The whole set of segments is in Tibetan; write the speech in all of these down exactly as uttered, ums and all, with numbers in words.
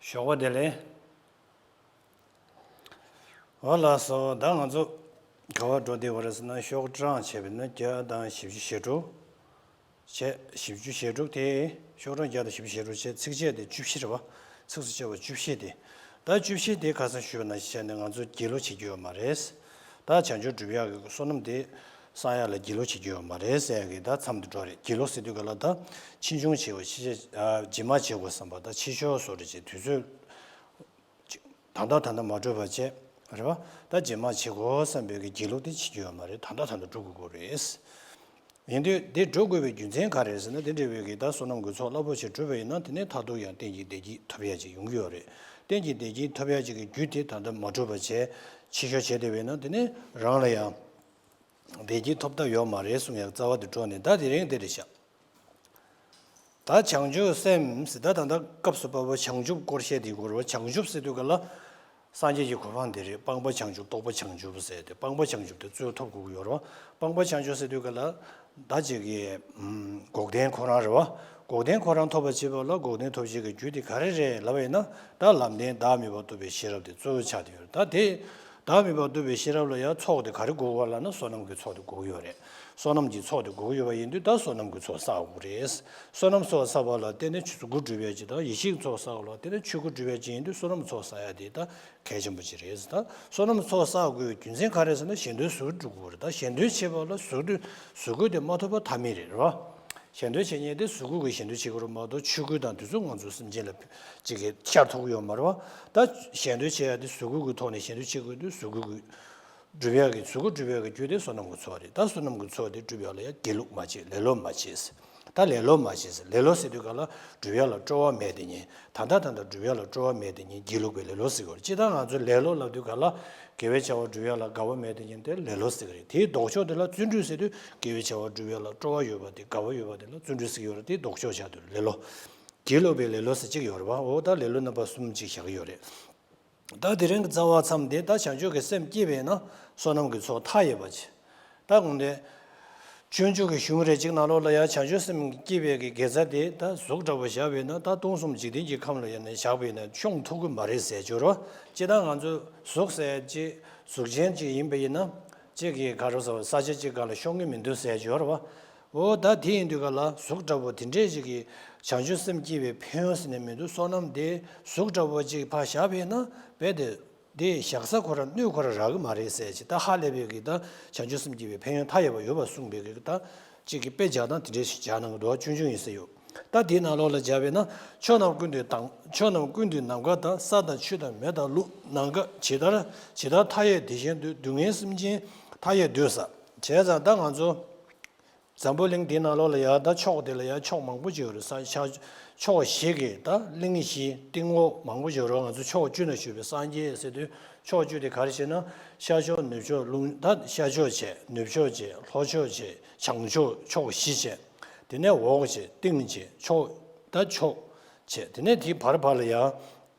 ཞོགས་པ་བདེ་ལེགས། འོ་ལགས་སོ། ད་ང་ཚོ་ག་པར་འགྲོ་བསྡད་པ་རེད་ཟེར་ན། ཤོག་གྲངས་བྱས་པ་ཡིན་ན་བརྒྱ་དང་བཞི་བཅུ་ཞེ་དྲུག་བྱས། བཞི་བཅུ་ཞེ་དྲུག་དེ། ཤོག་གྲངས་བརྒྱ་དང་བཞི་བཅུ་ཞེ་དྲུག་བྱས། ཚིགས་བཅད་དེ་བཅུ་བཞི་རེད་པ། ཚིགས་སུ་བཅད་པ་བཅུ་བཞི་དེ། ད་བཅུ་བཞི་དེ་ཁ་སང་ཞུས་པ་ནང་བཞིན་བྱས་ནས་ང་ཚོ་གྱེན་ལོག་བྱེད་རྒྱུ་ཡོད་མ་རེད། ད་བྱང་ཆུབ་སྒྲུབ་ཡག་གི་བསོད་ནམས་དེ་བསགས་ཡག་ལ་གྱེན་ལོག་བྱེད་རྒྱུ་ཡོད་མ་རེད་ཟེར་ཡག་གི་ད་མཚམས་དེ་འགྲོ་རེད། གྱེན་ལོག་ཟེར་དུས་ག་ལ་ད་ཕྱིས་འབྱུང་བྱེད་དགོས། ཕྱི་རྗེས་ཨ་རྗེས་མ་བྱེད་དགོས་བསམ་པ། ད་ཕྱི་ཤོལ་བཟོ་འདྲ་བྱེད། དུས་ཚོད་ད་ལྟ་ད་ལྟ་མ་འགྲུབ་པ་བྱས། རེད་པ། ད་རྗེས་མ་བྱེད་དགོས་བསམ་པའི་གི་གྱེན་ལོག་དེ་བྱེད་རྒྱུ་ཡོད་མ་རེད། ད་ལྟ་ད་ལྟ་འགྲོ་དགོས་ཀྱི་རེད། ཡིན་དུས་དེ་འགྲོ་དགོས་པའི་རྒྱུ་མཚན་ག་རེ་རེད་ཟེར་ན། དེ་འདྲ་བའི་གི་ད་བསོད་ནམས་ཀྱི་ཚོགས་རླབས་པོ་ཆེ་བསྒྲུབས་པ་ཡིན་ན། དེ་ནས་མཐར་ཐུག་ཡང་གཏན་གྱི་བདེ་སྐྱིད་ཐོབ་ཡག་ཅིག་ཡོང་གི་ཡོད་རེད། གཏན་གྱི་བདེ་སྐྱིད་ཐོབ་ཡག་ཅིག་གི་རྒྱུ་དེ་ད་ལྟ་མ་འགྲུབ་པ་བྱས། ཕྱི་ཤོལ་བྱས་བསྡད་པ་ཡིན་ན། དེ་ནས་རང་ལ་ཡང་བདེ་སྐྱིད་ཐོབ་ཐབས་ཡོད་མ་རེད་གསུང་ཡག་རྩ་བ་དེ་འགྲོ་ནས། ད་དེ་རིང་དེ་རེད་ཤག་ད་བྱང་ཆུབ་སེམས་ཟེར། ད་ད་ལྟ་སྐབས་སུ་བབ་པ་བྱང་ཆུབ་སྐོར་བཤད་དེ་གོ་རེད་པ། བྱང་ཆུབ་ཟེར་དུས་ག་ལ་སངས་རྒྱས་ཀྱི་གོ་འཕང་དེ་རེད། སྤངས་པ་བྱང་ཆུབ། རྟོགས་པ་བྱང་ཆུབ་ཟེར་ཏེ། སྤངས་པ་བྱང་ཆུབ་དེ་གཙོས་ཐོབ་དགོས་ཀྱི་ཡོད་རེད་པ། སྤངས་པ་བྱང་ཆུབ་ཟེར་དུས་ག་ལ་ད་ཅིག་གི་ཨམ་འགོག་བདེན་ཁོ་རང་རེད་པ། འགོག་བདེན་ཁོ་རང་ཐོབ་པ་བྱེད་པ་ལ་འགོག་བདེན་ཐོབ་བྱེད་ཀྱི་རྒྱུ་དེ་ག་རེ་རེད་ལབ་པ་ཡིན་ན། ད་ལམ་བདེན་བདག་མེད་པར་རྟོགས་པའི་ཤེས་རབ་དེ་གཙོ་བོ་ཆགས་བསྡད་ཡོད་རེད། ད་དེ་བདག་མེད་པར་རྟོགས་པའི་ཤེས་རབ་ལ་ཡང་ཚོགས་དེ་ག་རེ་དགོས་པ་ལབ་ན། བསོད་ནམས་ཀྱི་ཚོགས་དེ་དགོས་ཀྱི་ཡོད་རེད། བསོད་ནམས་ཀྱི་ཚོགས་དེ་དགོས་ཀྱི་ཡོད་པ་ཡིན་དུས་ད་བསོད་ནམས་ཀྱི་ཚོགས་བསགས་དགོས་རེད། བསོད་ནམས་ཚོགས་བསགས་པ་ལ་བརྟེན་ནས་གཟུགས་སྐུ་འགྲུབ་ཡག་ཅིག་དང་། ཡེ་ཤེས་ཀྱི་ཚོགས་བསགས་པ་ལ་བརྟེན་ནས་ཆོས་སྐུ་འགྲུབ་ཡག་ཅིག་ཡིན་དུས། བསོད་ནམས་ཚོགས་བསགས་ཡག་དེ་ད་གལ་ཆེན་པོ་ཅིག་རེད། ད་བསོད་ནམས་ཚོགས་བསགས་དགོས་པའི་རྒྱུ་མཚན་ག་རེ་ཟེར་ན། གཞན་དོན་གཟུགས་སྐུ་འགྲུབ་དགོས་རེད། ད་གཞན་དོན་བྱེད་པ་ལ་གཟུགས་སྐུ་གཟུགས་སྐུ་དེ་མ་ཐོབ་པ་ཐབས་མེད་རེད། རེད་པ། གཞན་དོན་བྱེད་མཁན་དེ་གཟུགས་སྐུ་གིས་གཞན་དོན་བྱེད་དགོས་རེད་མ་གཏོགས། ཆོས་སྐུ་དང་དེ་ཚོ་ང་ཚོ་སེམས་ཅན་ལ་ཅིག་གིས་ཤར་ཐུབ་ཀྱི་ཡོད་མ་རེད་པ། ད་གཞན་དོན་བྱེད་ཡག་དེ་གཟུགས་སྐུ་གི་ཐོག་ནས་གཞན་དོན་བྱེད་དགོས་དུས། གཟུགས་སྐུ་གི་སྒྲུབ་ཡག་གི་གཟུགས་སྐུ་སྒྲུབ་ཡག་གི་རྒྱུ་དེ་བསོད་ནམས་ཀྱི་ཚོགས་རེད། ད་བསོད་ནམས་ཀྱི་ཚོགས་དེ་སྒྲུབ་ཡག་ལ་ཡང་སྒྱིད་ལུག་མ་བྱེད། ལེ་ལོ་མ་བྱེད། ད་ལེ་ལོ་མ་བྱེད་ཟེར། ལེ་ལོ་ཟེར་དུས་ག་ལ་སྒྲུབ་ཡག་ལ་སྤྲོ་བ་མེད་དེ་ཉིད། ད་ལྟ་ད་ལྟ་སྒྲུབ་ཡག་ལ་སྤྲོ་བ་མེད་དེ་ཉིད་སྒྱིད་ལུག་པའི་ལེ་ལོ་ཟེར་གྱི་ཡོད་རེད། སྤྱིར་བཏང་ང་ཚོས་ལེ་ལོ་ལབ་དུས་ག་ལ་དགེ་བའི་བྱ་བ་སྒྲུབ་ཡག་ལ་དགའ་བ་མེད་དེ་ཉིད་དེ་ལེ་ལོ་ཟེར་གྱི་རེད། དེའི་ལྡོག་ཕྱོགས་དེ་ལ་བརྩོན་འགྲུས་ཟེར་དུས། དགེ་བའི་བྱ་བ་སྒྲུབ་ཡག་ལ་སྤྲོ་བ་ཡོད་པ་དེ། དགའ་བ་ཡོད་པ་དེ་ལ་བརྩོན་འགྲུས་ཟེར་གྱི་ཡོད་རེད། དེའི་ལྡོག་ཕྱོགས་ཆགས་དུས་ལེ་ལོ། སྒྱིད་ལུག་པའི་ལེ་ལོ་ཟེར་གཅིག་ཡོད་རེད་པ། འོ་ད་ལེ་ལོ་རྣམ་པ་གསུམ་ཅིག་བཞག་གི་ཡོད་རེད། ད་དེ་རིང་གི་རྩ་བ་མཚམས་དེ། ད་བྱང་ཆུབ་ཀྱི་སེམས་སྐྱེས་པས་ན་བསོད་ནམས་ཀྱི་ཚོགས་མཐའ་ཡས་པ་བྱེད། ད་དགོངས་དོན་སྤྱོད་འཇུག་གི་གཞུང་རེ་གཅིག་ནང་ལོགས་ལ་ཡང་བྱང་ཆུབ་སེམས་སྐྱེས་པའི་གི་དགེ་རྩ་དེ་ད་གཟུགས་འདྲ་པོ་བཞག་པས་ན། ད་སྟོང་གསུམ་འཇིག་རྟེན་གྱི་ཁམས་ལ་ཡང་ནས་བཞག་པས་ན་ཤོང་ཐུབ་ཀྱི་མ་རེད་ཟེར་གྱི་ཡོད་རེད་པ། སྤྱིར་བཏང་ང་ཚོ་གཟུགས་ཟེར་ཅིག་གཟུགས་ཅན་ཅིག་ཡིན་པ་ཡིན་ན། གཅིག་གིས་ག་རེ་ཟེར། ས་ཆ་གཅིག་སྒང་ལ་ཤོང་གི་མི་འདུག་ཟེར་གྱི་ཡོད་རེད་པ། འོ་ད་དེ་ཡིན་དུས་ག་ལ་གཟུགས་འདྲ་པོ་དེ་འདྲས་ཅིག་གིས་བྱང་ཆུབ་སེམས་སྐྱེས་པའི་ཕན་ཡོན་ཟེར་ནས་མི་འདུག་བསོད་ནམས་དེ་གཟུགས་འདྲ་པོ་ཅིག་ཕར་བཞག་པས་ན། རྦད་དེ་དེ་བཞག་ས་ཁོ་རང་སྣོད་ཁོ་རང་རག་གི་མ་རེད་ཟེར་ཅིག་ད་ཧ་ལས་པའི་གི་ད་བྱང་ཆུབ་སེམས་སྐྱེས་པའི་ཕན་ཡོན་མཐའ་ཡས་པ་ཡོད་པ་གསུངས་པའི་གི་ད་ཅིག་གི་དཔེ་སྦྱར་སྟངས་དེ་འདྲས་ཞིག་སྦྱར་གནང་གི་འདུག་སྤྱོད་འཇུག་ཡིན་ས་ཡོད། ད་དེའི་ནང་ལོགས་ལ་སྦྱར་བས་ན། ཕྱོགས་རྣམས་ཀུན་ཏུ་དང་། ཕྱོགས་རྣམས་ཀུན་ཏུ་ནམ་མཁའ་དང་། ས་དང་ཆུ་དང་མེ་དང་རླུང་། ནམ་མཁའ་ཇི་ལྟར་ཇི་ལྟར་མཐའ་ཡས་དེ་བཞིན་དུ། སྡུག་བསྔལ་སེམས་ཅན་མཐའ་ཡས་འདོད་ཟེར། བྱས་ཙང་ད་ང་ཚོ་འཛམ་བུ་གླིང་འདིའི་ནང་ལོགས་ལ་ཡང་ད་ཕྱོགས་དེ་ལ་ཡང་ཕྱོགས་མང་པོ་ཅིག་ཡོད་རེད། ས་ཆ་ཕྱོགས་བཞི་གི་ད་གླིང་བཞི་སྟེང་འོག་མང་པོ་ཅིག་ཡོད་རེད། ང་ཚོ་ཕྱོགས་བཅུ་ན་བཞུགས་པའི་སངས་རྒྱས་ཟེར་དུས། ཕྱོགས་བཅུ་དེ་ག་རེ་ཞེ་ན། ཤར་ཕྱོགས། ནུབ་ཕྱོགས། ལྷུང་། ད་ཤར་ཕྱོགས་བྱས། ནུབ་ཕྱོགས་བྱས། ལྷོ་ཕྱོགས་བྱས། བྱང་ཕྱོགས། ཕྱོགས་བཞི་བྱས། དེ་ནས་འོག་བྱས། སྟེང་བྱས། ཕྱོགས། ད་ཕྱོགས་བྱས། དེ་ནས་དེའི་བར་བར་ལ་ཡང་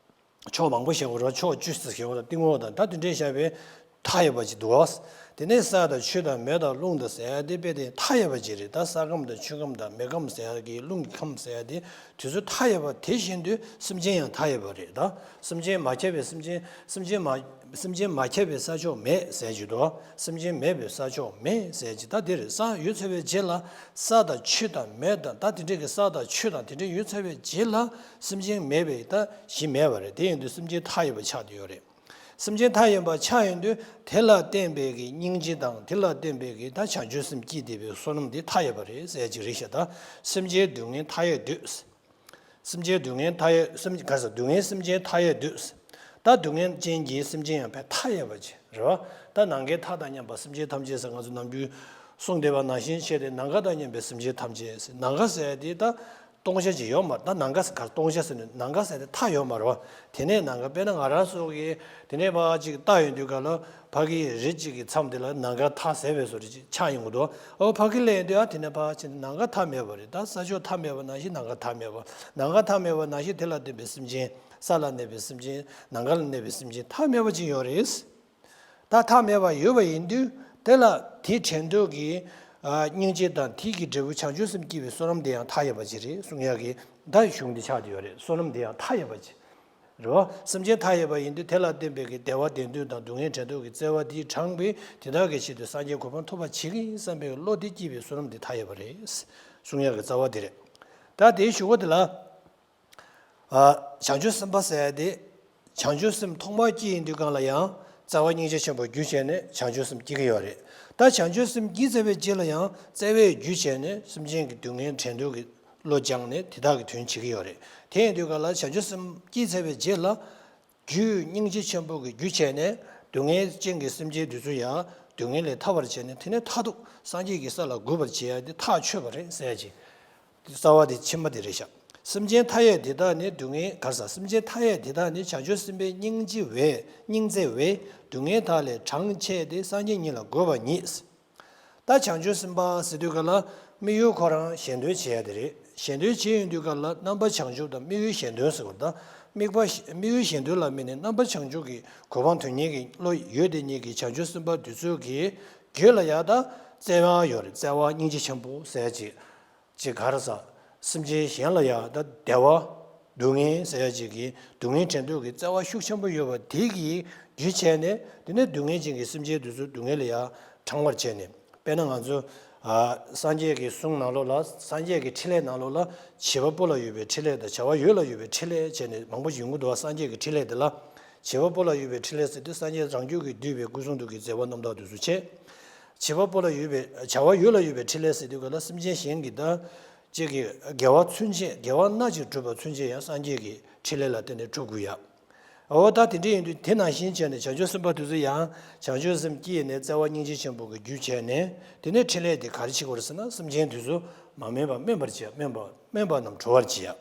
ཕྱོགས་མང་པོ་བཞག་པ་རེད། ཕྱོགས་བཅུ་ཙམ་བཞག་པ་རེད། སྟེང་འོག་དང་། ད་དེ་འདྲས་བཞག་པས་མཐའ་ཡས་པ་ཅིག་འདུག་པ། དེ་ནས་ས་དང་ཆུ་དང་མེ་དང་རླུང་དང་ཟེར་ཡ་དེ་རྦད་དེ་མཐའ་ཡས་པ་ཅིག་རེད། ད་ས་ཁམས་དང་ཆུ་ཁམས་དང་མེ་ཁམས་ཟེར་ཡ་གི་རླུང་གི་ཁམས་ཟེར་ཡ་དེ་དེ་ཚོ་མཐའ་ཡས་པ་དེ་བཞིན་དུ་སེམས་ཅན་ཡང་མཐའ་ཡས་པ་རེད། ད་སེམས་ཅན་མ་ཁྱབ་པའི་སེམས་ཅན། སེམས་ཅན་མ། སེམས་ཅན་མ་ཁྱབ་པའི་ས་ཕྱོགས་མེད་ཟེར་གྱི་འདུག་སེམས་ཅན་མེད་པའི་ས་ཕྱོགས་མེད་ཟེར་གྱི། ད་དེ་རེད། ས་ཡོད་ཚར་བའི་རྗེས་ལ། ས་དང་ཆུ་དང་མེ་དང་། ད་དེ་འདྲས་ཀྱི་ས་དང་ཆུ་དང་དེ་འདྲས་ཡོད་ཚར་བའི་རྗེས་ལ་སེམས་ཅན་མེད་པའི་ད་གཞི་མེད་པ་རེད། དེ་ཡིན་དུས་སེམས་ཅན་མཐའ་ཡས་པ་ཆགས་བསྡད་ཡོད་རེད། སེམས་ཅན་མཐའ་ཡས་པ་ཆགས་ཡོང་དུས་དེ་ལ་བརྟེན་པའི་གི་སྙིང་རྗེ་དང་། དེ་ལ་བརྟེན་པའི་གི་ད་བྱང་ཆུབ་སེམས་སྐྱེས་བསྡད་པའི་བསོད་ནམས་དེ་མཐའ་ཡས་པ་རེད་ཟེར་གྱི་རེད་ཤག་ད་སེམས་ཅན་སྡུག་བསྔལ་མཐའ་ཡས་འདོད། སེམས་ཅན་སྡུག་བསྔལ་མཐའ་ཡས། སེམས། ག་ཟེར། སྡུག་བསྔལ་སེམས་ཅན་མཐའ་ཡས་འདོད། ད་སྡུག་བསྔལ་ཅན་གྱི་སེམས་ཅན་ཡང་ཕར་མཐའ་ཡས་པ་ཅིག་རེད་པ། ད་ནམ་མཁའི་མཐའ་དང་མཉམ་པ་སེམས་ཅན་ཐམས་ཅད་ཟེར་ང་ཚོ་ནམ་རྒྱུན་གསུངས་བསྡད་པ་ནང་བཞིན་བྱས་ཏེ། ནམ་མཁའ་དང་མཉམ་པའི་སེམས་ཅན་ཐམས་ཅད་ཟེར། ནམ་མཁའ་ཟེར་ཡ་དེ་ད་སྟོང་ཆ་ཅིག་ཡོད་མ། ད་ནམ་མཁའ་ཟེར། ག་རེ། སྟོང་ཆ་ཟེར་ནས། ནམ་མཁའ་ཟེར་ཡ་དེ་མཐའ་ཡོད་མ་རེད་པ། དེ་ནས་ནམ་མཁའ། དཔེར་ན་ང་རང་ཚོ་གིས་དེ་ནས་ཕར་ཅིག་ལྟ་ཡོང་དུས་ག་ལ། ཕ་གི་རི་གཅིག་གི་མཚམས་དེ་ལ་ནམ་མཁའ་མཐའ་ཟེར་བའི་བཟོ་འདྲ་ཅིག་ཆགས་ཡོང་གི་འདུག་ཨོ་ཕ་གི་ལ་ཡོང་དུས། ཨ། དེ་ནས་ཕར་ཕྱིན་ནམ་མཁའ་མཐའ་མེད་པ་རེད། ད་ས་ཕྱོགས་མཐའ་མེད་པ་ནང་བཞིན་ནམ་མཁའ་མཐའ་མེད་པ། ནམ་མཁའ་མཐའ་མེད་པ་ནང་བཞིན་དེ་ལ་ལྡན་པའི་སེམས་ཅན། ས་ལ་གནས་པའི་སེམས་ཅན། ནམ་མཁའ་ལ་གནས་པའི་སེམས་ཅན་མཐའ་མེད་པ་ཅིག་ཡོད་རེད། ད་མཐའ་མེད་པ་ཡོད་པ་ཡིན་དུས། དེ་ལ་དེ་དྲན་འདོད་ཀྱི། ཨ། སྙིང་རྗེ་དང་། དེ་གི་འབྲས་བུ་བྱང་ཆུབ་སེམས་སྐྱེས་པའི་བསོད་ནམས་དེ་ཡང་མཐའ་ཡས་པ་ཅིག་རེད་གསུང་ཡག་གི་ད་གཞུང་དེ་ཆགས་བསྡད་ཡོད་རེད། བསོད་ནམས་དེ་ཡང་མཐའ་ཡས་པ་ཅིག་རེད་བ། སེམས་ཅན་མཐའ་ཡས་པ་ཡིན་དུས་དེ་ལ་བརྟེན་པའི་གི་བདེ་བ་བདེ་འདོད་དང་སྡུག་བསྔལ་བྲལ་འདོད་ཀྱི་བརྩེ་བ་འདིས་དྲངས་པས་དེ་དག་གི་ཆེད་དུ་སངས་རྒྱས་གོ་འཕང་ཐོབ་པར་བྱེད་ཀྱི་ཡིན་བསམ་པའི་བློ་དེ་སྐྱེས་པའི་བསོད་ནམས་དེ་མཐའ་ཡས་པ་རེད། གསུང་ཡག་གི་རྩ་བ་དེ་རེད། ད་དེའི་གཞུག་གུ་དེ་ལ། ཨ། བྱང་ཆུབ་སེམས་དཔའ་ཟེར་ཡ་དེ། བྱང་ཆུབ་སེམས་ཐོག་མར་སྐྱེས་ཡིན་དུས་སྒང་ལ་ཡང་བརྩེ་བ་སྙིང་རྗེ་ཆེན་པོ་རྒྱུ་བྱས་ནས་བྱང་ཆུབ་སེམས་སྐྱེ་གི་ཡོད་རེད། ད་བྱང་ཆུབ་སེམས་སྐྱེས་ཚར་བའི་རྗེས་ལ་ཡང་བརྩེ་བས་རྒྱུ་བྱས་ནས་སེམས་ཅན་གྱི་སྡུག་བསྔལ་བྲལ་འདོད་ཀྱི་བློ་སྦྱངས་ནས་དེ་དག་གི་དོན་བྱེད་ཀྱི་ཡོད་རེད། དེ་ཡིན་དུས་སྒང་ལ་བྱང་ཆུབ་སེམས་སྐྱེས་ཚར་བའི་རྗེས་ལ། རྒྱུ་སྙིང་རྗེ་ཆེན་པོ་གི་རྒྱུ་བྱས་ནས་སྡུག་བསྔལ་ཅན་གྱི་སེམས་ཅན་དེ་ཚོ་ཡང་སྡུག་བསྔལ་ལས་ཐར་བར་བྱས་ནས་དེ་ནས་མཐར་ཐུག་སངས་རྒྱས་ཀྱི་ས་ལ་འགོད་པར་བྱེད་ཡ་དེ་ཐག་ཆོད་པ་རེད་ཟེར་ཡ་ཅིག་རྩ་བ་དེ་ཕྱི་མ་དེ་རེད་ཤག་སེམས་ཅན་མཐའ་ཡས་དེ་དག་ནི་སྡུག་བསྔལ་ག་རེ་ཟ། སེམས་ཅན་མཐའ་ཡས་དེ་དག་ནི་བྱང་ཆུབ་སེམས་དཔའི་སྙིང་རྗེ་བས་སྙིང་བརྩེ་བས་སྡུག་བསྔལ་དག་ལས་དྲངས་བྱས་ཏེ་སངས་རྒྱས་ཉིད་ལ་འགོད་པ་ཉིད། ད་བྱང་ཆུབ་སེམས་དཔའ་ཟེར་དུས་ག་ལ་དམིགས་ཡུལ་ཁོ་རང་གཞན་དོན་བྱེད་ཡ་དེ་རེད། གཞན་དོན་བྱེད་ཡོང་དུས་ག་ལ་རྣམ་པ་བྱང་ཆུབ་དང་དམིགས་ཡུལ་གཞན་དོན་ཟེར་བ་དང་། དམིགས་པ་དམིགས་ཡུལ་གཞན་དོན་ལ་དམིགས་ནས་རྣམ་པ་བྱང་ཆུབ་ཀྱི་གོ་འཕང་དོན་གཉེར་གྱི་བློ་ཡོད་དེ་ཉིད་ཀྱི་བྱང་ཆུབ་སེམས་དཔའ་དེ་ཚོ་གི་རྒྱུད་ལ་ཡ་ད་བརྩེ་བ་ཡོད་རེད། བརྩེ་བ་སྙིང་རྗེ་ཆེན་པོ་ཟེར་ཡ་ཅིག་ཅིག་ག་རེ་ཟ། སེམས་ཅན་གཞན་ལ་ཡང་ད་བདེ་བ། སྡུག་བསྔལ་ཟེར་ཡ་ཅིག་གི་སྡུག་བསྔལ་བྲལ་འདོད་ཀྱི་བརྩེ་བ་ཤུགས་ཆེན་པོ་ཡོད་པ་དེ་གིས་རྒྱུ་བྱས་ནས་དེ་ནས་སྡུག་བསྔལ་ཅན་གྱི་སེམས་ཅན་དེ་ཚོ་སྡུག་བསྔལ་ལས་ཡང་དྲང་བར་བྱས་ནས། དཔེར་ན་ང་ཚོ་ཨ། སངས་རྒྱས་ཀྱི་གསུང་ནང་ལོགས་ལ། སངས་རྒྱས་ཀྱི་འཕྲིན་ལས་ནང་ལོགས་ལ་བྱེད་པ་པོ་ལ་ཡོད་པའི་འཕྲིན་ལས་དང་བྱ་བ་ཡུལ་ལ་ཡོད་པའི་འཕྲིན་ལས་བྱས་ནས་མང་པོ་ཡོང་གི་འདུག་བ། སངས་རྒྱས་ཀྱི་འཕྲིན་ལས་དེ་ལ། བྱེད་པ་པོ་ལ་ཡོད་པའི་འཕྲིན་ལས་ཟེར་དུས་སངས་རྒྱས་རང་རྒྱུད་ཀྱིས་བསྡུས་པའི་སྐུ་གསུང་ཐུགས་ཀྱི་མཛད་པ་རྣམ་དག་དེ་ཚོ་བྱས། བྱེད་པ་པོ་ལ་ཡོད་པའི་བྱ་བ་ཡུལ་ལ་ཡོད་པའི་འཕྲིན་ལས་ཟེར་དུས་ག་ལ་སེམས་ཅན་གཞན་གྱི་ད་ཅིག་གི་དགེ་བ་ཚུན་ཆད་དགེ་བ་སྣ་གཅིག་བསྒྲུབས་པ་ཚུན་ཆད་ཡང་སངས་རྒྱས་ཀྱི་འཕྲིན་ལས་ལ་བརྟེན་ནས་སྒྲུབ་དགོས་ཡ། འོ་ད་དེ་འདྲ་ཡིན་དུས་དེ་ནང་བཞིན་བྱས་ནས་བྱང་ཆུབ་སེམས་དཔའ་དེ་ཚོ་ཡང་བྱང་ཆུབ་སེམས་སྐྱེས་ནས་བརྩེ་བ་སྙིང་རྗེ་ཆེན་པོ་གི་རྒྱུ་བྱས་ནས་དེ་ནས་འཕྲིན་ལས་དེ་ག་རེ་བྱེད་དགོས་རེད་ཟེར་ན་སེམས་ཅན་དེ་ཚོ་མ་སྨད་པ་སྨད་པར་བྱེད། སྨད་པ་སྨད་པ་རྣམས་གྲོལ་བར་བྱེད་ཡ།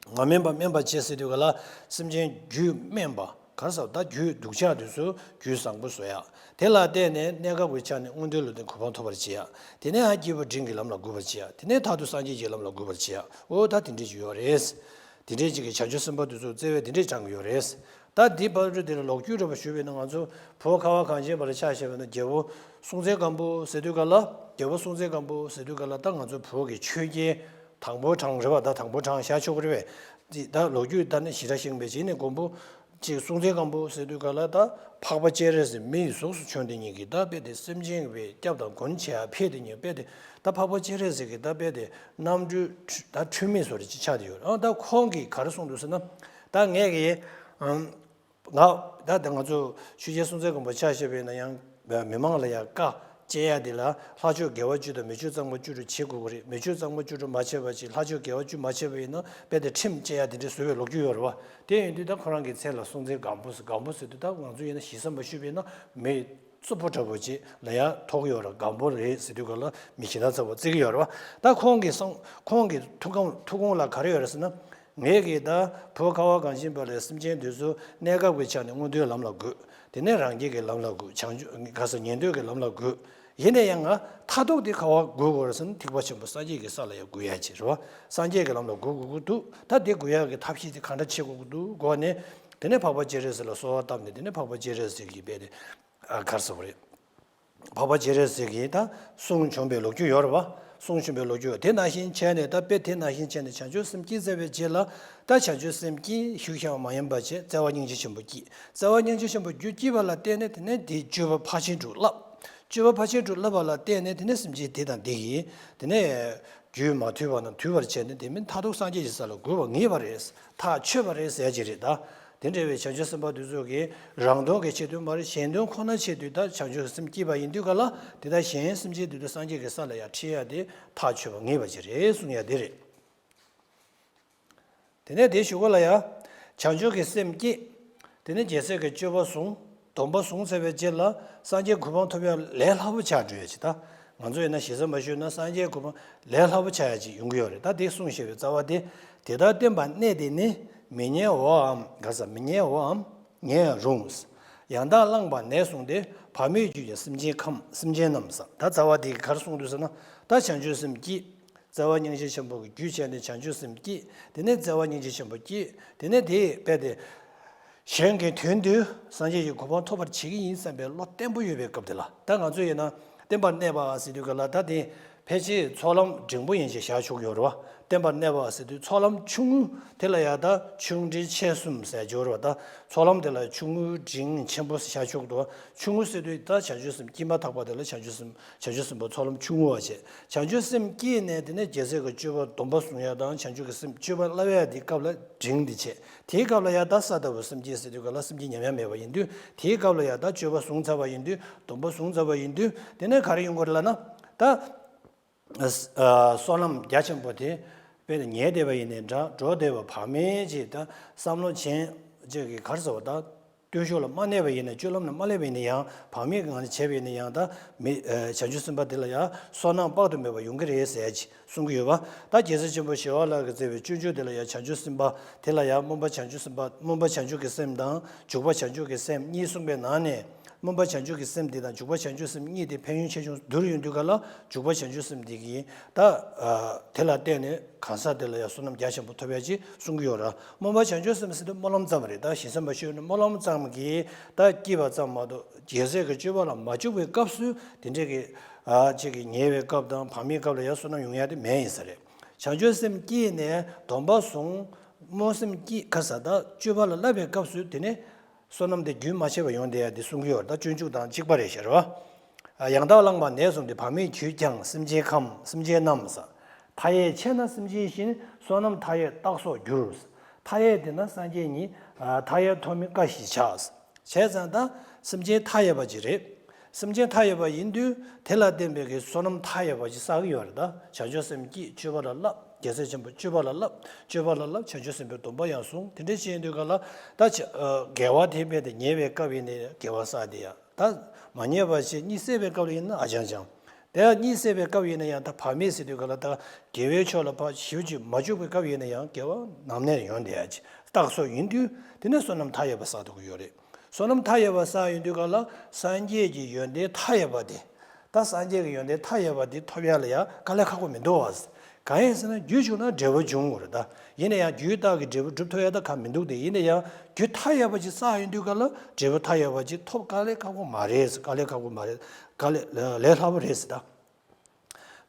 མ་སྨད་པ་སྨད་པར་བྱེད་ཟེར་དུས་ག་ལ་སེམས་ཅན་རྒྱུད་སྨད་པ་ག་རེ་ཟེར་ད་རྒྱུད་སྡུག་ཅག་དེ་ཚོ་རྒྱུད་བཟང་པོ་བཟོ་ཡ། དེ་ལ་བརྟེན་ནས་གནས་སྐབས་ཀྱི་ཆ་ནས་མངོན་མཐོའི་ལུས་རྟེན་གོ་འཕང་ཐོབ་པར་བྱེད་ཡ། དེ་ནས་ཡང་སྐྱེས་བུ་འབྲིང་གི་ལམ་ལ་འགོད་པར་བྱེད་ཡ། དེ་ནས་མཐར་ཐུག་སངས་རྒྱས་ཀྱི་ལམ་ལ་འགོད་པར་བྱེད་ཡ། འོ་ད་དེ་འདྲས་ཅིག་ཡོད་རེད། དེ་འདྲས་ཅིག་གི་བྱང་ཆུབ་སེམས་དཔའ་དེ་ཚོ་བརྩེ་བས་དེ་འདྲས་དྲངས་ཀྱི་ཡོད་རེད། ད་འདི་བར་དུ་དེ་ལ་ལོ་རྒྱུས་འདྲ་པོ་ཞུས་པས་ན་ང་ཚོ་བོད་ཁ་བ་གངས་ཅན་པ་ལ་ཆ་བཞག་པས་ན་རྒྱལ་པོ་སྲོང་བཙན་སྒམ་པོ་ཟེར་དུས་ག་ལ་རྒྱལ་པོ་སྲོང་བཙན་སྒམ་པོ་ཟེར་དུས་ག་ལ་ད་ང་ཚོ་བོད་ཀྱི་ཆོས་རྒྱལ། དང་པོ་གྲངས་རེད་བ། ད་དང་པོ་གྲངས་བཞག་ཆོག་གི་རེད་བས། འདི་ད་ལོ་རྒྱུས་ད་ནི་ཞེ་དྲག་ཤེས་པའི་རྗེས་ནས་མགོན་པོ་ཅིག་སྲོང་བཙན་སྒམ་པོ་ཟེར་དུས་ག་ལ་ད་འཕགས་པ་སྤྱན་རས་གཟིགས་མི་ཡི་གཟུགས་སུ་བྱོན་དེ་ཉིད་ཀྱི་ད་དཔེ་དེ་སེམས་ཅན་བའི་སྐྱབས་དང་མགོན་བྱེད་ཡ་ཕེབས་དེ་ཉིད་དཔེ་དེ་ད་འཕགས་པ་སྤྱན་རས་གཟིགས་ཀྱི་ད་དཔེ་དེ་རྣམ་སྤྲུལ་ད་འཁྲུལ་མེད་བཟོ་འདྲ་ཅིག་ཆགས་བསྡད་ཡོད་རེད། ཨ་ད་ཁོང་གིས་ག་རེ་གསུངས་འདུག་ཟེར་ན། ད་ངས་ཀྱི་ཨམ། ང་ད་ལྟ་ང་ཚོ་ཆོས་རྒྱལ་སྲོང་བཙན་སྒམ་པོ་ཆ་བཞག་པས་ན་ཡང་མི་མང་ལ་ཡང་བཀའ་བཅད་ཡ་དེ་ལ་ལྷ་ཆོས་དགེ་བ་བཅུ་དང་མི་ཆོས་གཙང་མ་བཅུ་དྲུག་བྱེད་དགོས་ཀྱི་རེད། མི་ཆོས་གཙང་མ་བཅུ་དྲུག་མ་བྱས་པ་ཅིག་ལྷ་ཆོས་དགེ་བ་བཅུ་མ་བྱས་པ་ཡིན་ན་དཔེ་དེ་ཁྲིམས་བཅད་ཡ་དེ་འདྲའི་བཟོ་བའི་ལོ་རྒྱུས་ཡོད་རེད་བ། དེ་ཡིན་དུས་ད་ཁོ་རང་གི་མཚན་ལ་སྲོང་བཙན་སྒམ་པོ་ཟེར། སྒམ་པོ་ཟེར་དུས་ད་ང་ཚོ་ཡིན་ན་ཞེ་ས་མ་ཞུས་པ་ཡིན་ན་མི་རྩུབ་པོ་འདྲ་པོ་ཅིག་ལ་ཡ་ཐོགས་ཡོད་རེད། སྒམ་པོ་རེད་ཟེར་དུས་ག་ལ་མི་ཞེ་ན་ཚ་པོ་བརྩི་གི་ཡོད་རེད་བ། ད་ཁོང་གི་གསུང་ཁོང་གི་ཐུགས་དགོངས་ཐུགས་དགོངས་ལ་ག་རེ་ཡོད་རེད་ཟེར་ན། ངེད་ཀྱིས་ད་བོད་ཁ་བ་གངས་ཅན་པ་ལའི་སེམས་ཅན་དེ་ཚོ་གནས་སྐབས་ཀྱི་ཆ་ནས་མངོན་མཐོའི་ལམ་ལ་འགོད། དེ་ནས་རང་རྒྱལ་གྱི་ལམ་ལ་འགོད། བྱང་ཆུབ་ག་ས་ཉན་ཐོས་ཀྱི་ལམ་ལ་འགོད། ཡིན་ན་ཡང་ང་མཐར་ཐུག་དེ་ག་བ་འགོད་དགོས་རེད་ཟེར་ན་ཐེག་པ་ཆེན་པོ་སངས་རྒྱས་ཀྱི་ས་ལ་ཡང་འགོད་ཡ་ཅིག་རེད་བ། སངས་རྒྱས་ཀྱི་ལམ་ལ་འགོད་དགོས་ཀྱི་འདུག་ད་དེ་འགོད་ཡ་གི་ཐབས་ཤེས་དེ་ག་འདྲ་བྱེད་དགོས་ཀྱི་འདུག་གོ་ནས། དེ་ནས་འཕགས་པ་སྤྱན་རས་གཟིགས་ལ་གསོལ་བ་བཏབ་ནས་དེ་ནས་འཕགས་པ་སྤྱན་རས་གཟིགས་ཀྱིས་རྦད་དེ་ཨ་ག་རེ་ཟེར་དགོས་རེད། འཕགས་པ་སྤྱན་རས་གཟིགས་ཀྱིས་ད་གསུང་བྱུང་བའི་ལོ་རྒྱུས་ཡོད་རེད་བ། གསུང་བྱུང་བའི་ལོ་རྒྱུས་དེ་ནང་བཞིན་བྱས་ནས་ད་དཔེ་དེ་ནང་བཞིན་བྱས་ནས་བྱང་ཆུབ་སེམས་སྐྱེས་ཚར་བའི་རྗེས་ལ་ད་བྱང་ཆུབ་སེམས་སྐྱེས་ཤུགས་བཞག་མ་ཡིན་པ་བྱས་བརྩེ་བ་སྙིང་རྗེ་ཆེན་པོ་སྐྱེས། བརྩེ་བ་སྙིང་རྗེ་ཆེན་པོ་རྒྱུད་སྐྱེས་པ་ལ་བརྟེན་ནས་དེ་ནས་དེའི་སྤྱོད་པ་ཕར་ཕྱིན་དྲུག་བསླབ། སྤྱོད་པ་ཕར་ཕྱིན་དྲུག་བསླབ་པ་ལ་བརྟེན་ནས་དེ་ནས་སེམས་ཅན་དེ་དང་དེ་ཡིས་དེ་ནས་རྒྱུད་མ་ཐུལ་བ་རྣམས་ཐུལ་བར་བྱས་ནས་དེ་མིན་མཐར་ཐུག་སངས་རྒྱས་ཀྱི་ས་ལ་འགོད་པ་ངེས་པ་རེད། ཐག་ཆོད་པ་རེད་ཟེར་གྱི་རེད་ད། དེ་འདྲ་བའི་བྱང་ཆུབ་སེམས་དཔའ་དེ་ཚོ་གིས་རང་དོན་གྱི་ཆེད་དུ་མ་རེད། གཞན་དོན་ཁོ་ན་ཆེད་དུ་ད་བྱང་ཆུབ་སེམས་བསྐྱེད་པ་ཡིན་དུས་ག་ལ་དེ་ད་གཞན་སེམས་ཅན་དེ་ཚོ་སངས་རྒྱས་ཀྱི་ས་ལ་ཡང་ཁྲིད་ཡ་དེ་ཐག་ཆོད་པ་ངེས་པ་ཅིག་རེད་གསུང་ཡ་དེ་རེད། དེ་ནས་དེའི་གཞུག་གུ་ལ་ཡང་། བྱང་ཆུབ་ཀྱི་སེམས་བསྐྱེད། དེ་ནས་རྒྱལ་སྲས་ཀྱི་སྤྱོད་པ་བཟུང་། སྡོམ་པ་བཟུང་ཚར་བའི་རྗེས་ལ་སངས་རྒྱས་གོ་འཕང་ཐོབ་ཡ་ལས་སླ་པོ་ཆགས་འགྲོ་ཡ་ཅིག་ད། ང་ཚོ་ཡིན་ན་ཞེ་ས་མ་ཞུས་ན་སངས་རྒྱས་གོ་འཕང་ལས་སླ་པོ་ཆགས་ཡ་ཅིག་ཡོང་གི་ཡོད་རེད། ད་དེ་གསུངས་བཞག་པའི་རྩ་བ་དེ། དེ་ལྟར་བསྟན་པ་གནས་དེ་ནི། མི་ཉལ་བའམ་ག་ས་མི་ཉལ་བའམ་ཉལ་རུང་། ཡང་དག་བླངས་པ་ནས་བཟུང་སྟེ། བག་མེད་རྒྱུད་ཀྱི་སེམས་ཅན་ཁམས་སེམས་ཅན་རྣམས་ཟེར། ད་རྩ་བ་དེ་ག་རེ་གསུངས་འདུག་ཟེར་ན། ད་བྱང་ཆུབ་སེམས་བསྐྱེད། བརྩེ་བ་སྙིང་རྗེ་ཆེན་པོ་གི་རྒྱུ་བྱས་ནས་བྱང་ཆུབ་སེམས་བསྐྱེད། དེ་ནས་བརྩེ་བ་སྙིང་རྗེ་ཆེན་པོ་བསྐྱེད། དེ་ནས་དེ་རྦད་དེ། གཞན་གྱི་དོན་དུ་སངས་རྒྱས་ཀྱི་གོ་འཕང་ཐོབ་པར་བྱེད་ཀྱི་ཡིན་བསམ་པའི་བློ་བརྟན་པོ་ཡོད་པའི་སྐབས་དེ་ལ་ད་ང་ཚོ་ཡིན་ན་བསྟན་པར་གནས་པ་ཟེར་དུས་ག་ལ་ད་དེ་ ཕལ་ཆེར་ཚོགས་ལམ་འབྲིང་པོ་ཡན་ཆད་བཞག་ཆོག་ཡོད་རེད་བ། བརྟེན་པར་གནས་པ་ཟེར་དུས་ཚོགས་ལམ་ཆུང་ངུ་དེ་ལ་ཡང་ད་ཆུང་འབྲིང་ཆེ་གསུམ་ཟེར་ཡོད་རེད་བ། ད་ཚོགས་ལམ་དེ་ལ་ཆུང་ངུ་འབྲིང་ཆེན་པོ་བཞག་ཆོག་འདུག་བ། ཆུང་ངུ་ཟེར་དུས་ད་བྱང་ཆུབ་སེམས་སྐྱེས་མ་ཐག་པ་དེ་ལ་བྱང་ཆུབ་སེམས་བྱང་ཆུབ་སེམས་དཔའ་ཚོགས་ལམ་ཆུང་ངུ་བ་བྱས། བྱང་ཆུབ་སེམས་སྐྱེས་ནས་དེ་ནས་རྒྱལ་སྲས་ཀྱི་སྤྱོད་པ་སྡོམ་པ་བཟུང་ཡ་དང་བྱང་ཆུབ་ཀྱི་སེམས་སྤྱོད་པ་བསླབ་ཡ་དེ་སྐབས་ལ་འབྲིང་དེ་བྱས། དེའི་སྐབས་ལ་ཡང་ད་ས་ལྟ་བུ་སེམས་བསྐྱེད་ཟེར་དུས་སྐབས་ལ་སེམས་བསྐྱེད་ཉམས་ཡ་མེད་པ་ཡིན་དུས། དེའི་སྐབས་ལ་ཡང་ད་སྤྱོད་པ་བཟུང་ཚར་བ་ཡིན་དུས། སྡོམ་པ་བཟུང་ཚར་བ་ཡིན་དུས། དེ་ནས་ག་རེ་ཡོང་གི་རེད་ལབ་ན། ད་ཨ་བསོད་ནམས་རྒྱ་ཆེན་པོ་དེ་དཔེ་ཉལ་བསྡད་པ་ཡིན་ནའི་འདྲ། འགྲོ་བསྡད་པ་བག་མེད་ཅིག་ད་བསམ་བློ་ཅན་ཅིག་གི་ག་རེ་ཟེར་བ། ད་བརྟུལ་ཞུགས་ལ་མ་གནས་པ་ཡིན་ན། སྤྱོད་ལམ་ལ་མ་སླེབས་པ་ཡིན་ན་ཡང་། བག་མེད་ཀྱི་ངང་ནས་བྱས་པ་ཡིན་ན་ཡང་། ད་མི་ཨ་བྱང་ཆུབ་སེམས་དཔའ་དེ་ལ་ཡང་བསོད་ནམས་དཔག་ཏུ་མེད་པ་ཡོང་གི་རེད་ཟེར་ཅིག་གསུང་གི་ཡོད་པ། ད་རྒྱལ་སྲས་ཆེན་པོ་ཞི་བ་ལྷ་གིས་མཛད་པའི་སྤྱོད་འཇུག་དེ་ལ་ཡང་བྱང་ཆུབ་སེམས་དཔའ་དེ་ལ་ཡང་སྨོན་པ་བྱང་ཆུབ་སེམས་དཔའ། སྨོན་པ་བྱང་ཆུབ་ཀྱི་སེམས་དང་འཇུག་པ་བྱང་ཆུབ་ཀྱི་སེམས་གཉིས་གསུངས་པའི་ནང་ནས། སྨོན་པ་བྱང་ཆུབ་ཀྱི་སེམས་འདི་དང་འཇུག་པ་བྱང་ཆུབ་སེམས་གཉིས་དེ་ཕན་ཡོན་ཆེ་ཆུང་བསྡུར་ཡོང་དུས་སྐབས་ལ། འཇུག་པ་བྱང་ཆུབ་སེམས་འདི་གིས་ད་ཨ་དེ་ལ་བརྟེན་ནས་གང་ཟག་དེ་ལ་ཡང་བསོད་ནམས་རྒྱ་ཆེན་པོ་ཐོབ་ཡ་ཅིག་གསུང་གི་ཡོད་ར། སྨོན་པ་བྱང་ཆུབ་སེམས་ཟེར་དུས་སྨོན་ལམ་ཙམ་རེད། ད་ཞེ་སེམས་པ་ཤོད་ནས་སྨོན་ལམ་ཙམ་གྱིས་ད་སྐྱེས་པ་ཙམ་མ་གཏོགས། རྒྱལ་སྲས་ཀྱི་སྤྱོད་པ་ལ་མ་འཇུག་པའི་སྐབས་སུ་དེ་འདྲས་ཀྱི་ཨ་ཅིག་གི་ཉལ་བའི་སྐབས་དང་བག་མེད་སྐབས་ལ་ཡང་བསོད་ནམས་ཡོང་ཡ་དེ་མེད་ཡིན་ས་རེད། བྱང་ཆུབ་སེམས་སྐྱེས་ནས་སྡོམ་པ་བཟུང་། སྨོན་སེམས་སྐྱེས་ཁ་ས་ད་སྤྱོད་པ་ལ་བསླབ་པའི་སྐབས་སུ་དེ་ནས་བསོད་ནམས་དེ་རྒྱུན་མ་ཆད་པ་ཡོང་བསྡད་ཡ་དེ་གསུང་གི་ཡོད་རེད། ད་སྤྱོད་འཇུག་དང་གཅིག་པ་རེད་ཤག་རེད་བ། ཡང་དག་བླངས་པ་ནས་བཟུང་སྟེ། བག་མེད་རྒྱུད་ཀྱང་སེམས་ཅན་ཁམས། སེམས་ཅན་རྣམས། མཐའ་ཡས་ཆེ་ན་སེམས་ཅན་བཞིན། བསོད་ནམས་མཐའ་ཡས་རྟགས་སོགས་འགྱུར། མཐའ་ཡས་དེ་ན་སངས་རྒྱས་ཉིད། མཐའ་ཡས་ཐོགས་མེད་བཀའ་བཞིན་བྱ། བྱས་ཙང་ད་སེམས་ཅན་མཐའ་ཡས་པ་ཅིག་རེད། སེམས་ཅན་མཐའ་ཡས་པ་ཡིན་དུས་དེ་ལ་བརྟེན་པའི་གི་བསོད་ནམས་མཐའ་ཡས་པ་ཅིག་བསགས་ཀྱི་ཡོད་རེད། ད་བྱང་ཆུབ་སེམས་སྐྱེས། སྤྱོད་པ་ལ་བསླབ། རྒྱལ་སྲས་ཆེན་པོ་སྤྱོད་པ་ལ་བསླབ། སྤྱོད་པ་ལ་བསླབ། བྱང་ཆུབ་སེམས་དཔའི་སྡོམ་པ་ཡང་བཟུང་། དེ་འདྲ་བྱས་ཡོང་དུས་སྐབས་ལ་ད་བྱ་ཨ་དགེ་བ་དེ་རྦད་དེ་ཉལ་བའི་སྐབས་ཡིན་ནའི་དགེ་བ་བསགས་དེ་ཡ། ད་མ་ཉལ་བ་བྱས་གཉིད་སད་པའི་སྐབས་ལ་ཡིན་ན་ཨ་ཅང་ཅང་། དེ་ཡང་གཉིད་སད་པའི་སྐབས་ཡིན་ན་ཡང་། ད་བག་མེད་ཟེར་དུས་སྐབས་ལ་ད་དགེ་བའི་ཕྱོགས་ལ་ཕར་ཞེ་པོ་ཅིག་མ་འཇུག་པའི་སྐབས་ཡིན་ན་ཡང་དགེ་བ་ནམ་ནས་ཡོང་བསྡད་ཡ་ཅིག་རྟགས་སོགས་ཡིན་དུས། དེ་ནས་བསོད་ནམས་མཐའ་ཡས་པ་བསགས་ཐུབ་ཀྱི་ཡོད་རེད། བསོད་ནམས་མཐའ་ཡས་པ་བསགས་ཡོང་དུས་སྐབས་ལ་སངས་རྒྱས་ཀྱི་ཡོན་ཏན་མཐའ་ཡས་པ་དེ། ད་སངས་རྒྱས་ཀྱི་ཡོན་ཏན་མཐའ་ཡས་པ་དེ་ཐོབ་ཡ་ལ་ཡ་དཀའ་ལས་ཁག་པོ་མི་འདུག་བ། གང་ཡིན་ཟེར་ན་རྒྱུ་བྱུང་ན་འབྲས་བུ་འབྱུང་དགོས་རེད་ད། ཡིན་ན་ཡང་རྒྱུའི་རྟགས་ཀྱིས་འབྲས་བུ་འགྲུབ་ཐུབ་ཡ་ད་གང་མི་འདུག་སྟེ། ཡིན་ན་ཡང་རྒྱུ་མཐའ་ཡས་པ་ཅིག་བསགས་ཡོང་དུས་སྐབས་ལ་འབྲས་བུ་མཐའ་ཡས་པ་ཅིག་ཐོབ་དཀའ་ལས་ཁག་པོ་མ་རེད། དཀའ་ལས་ཁག་པོ་མ་རེད། དཀའ་ལས་ལས་སླ་པོ་རེད་ཟེར་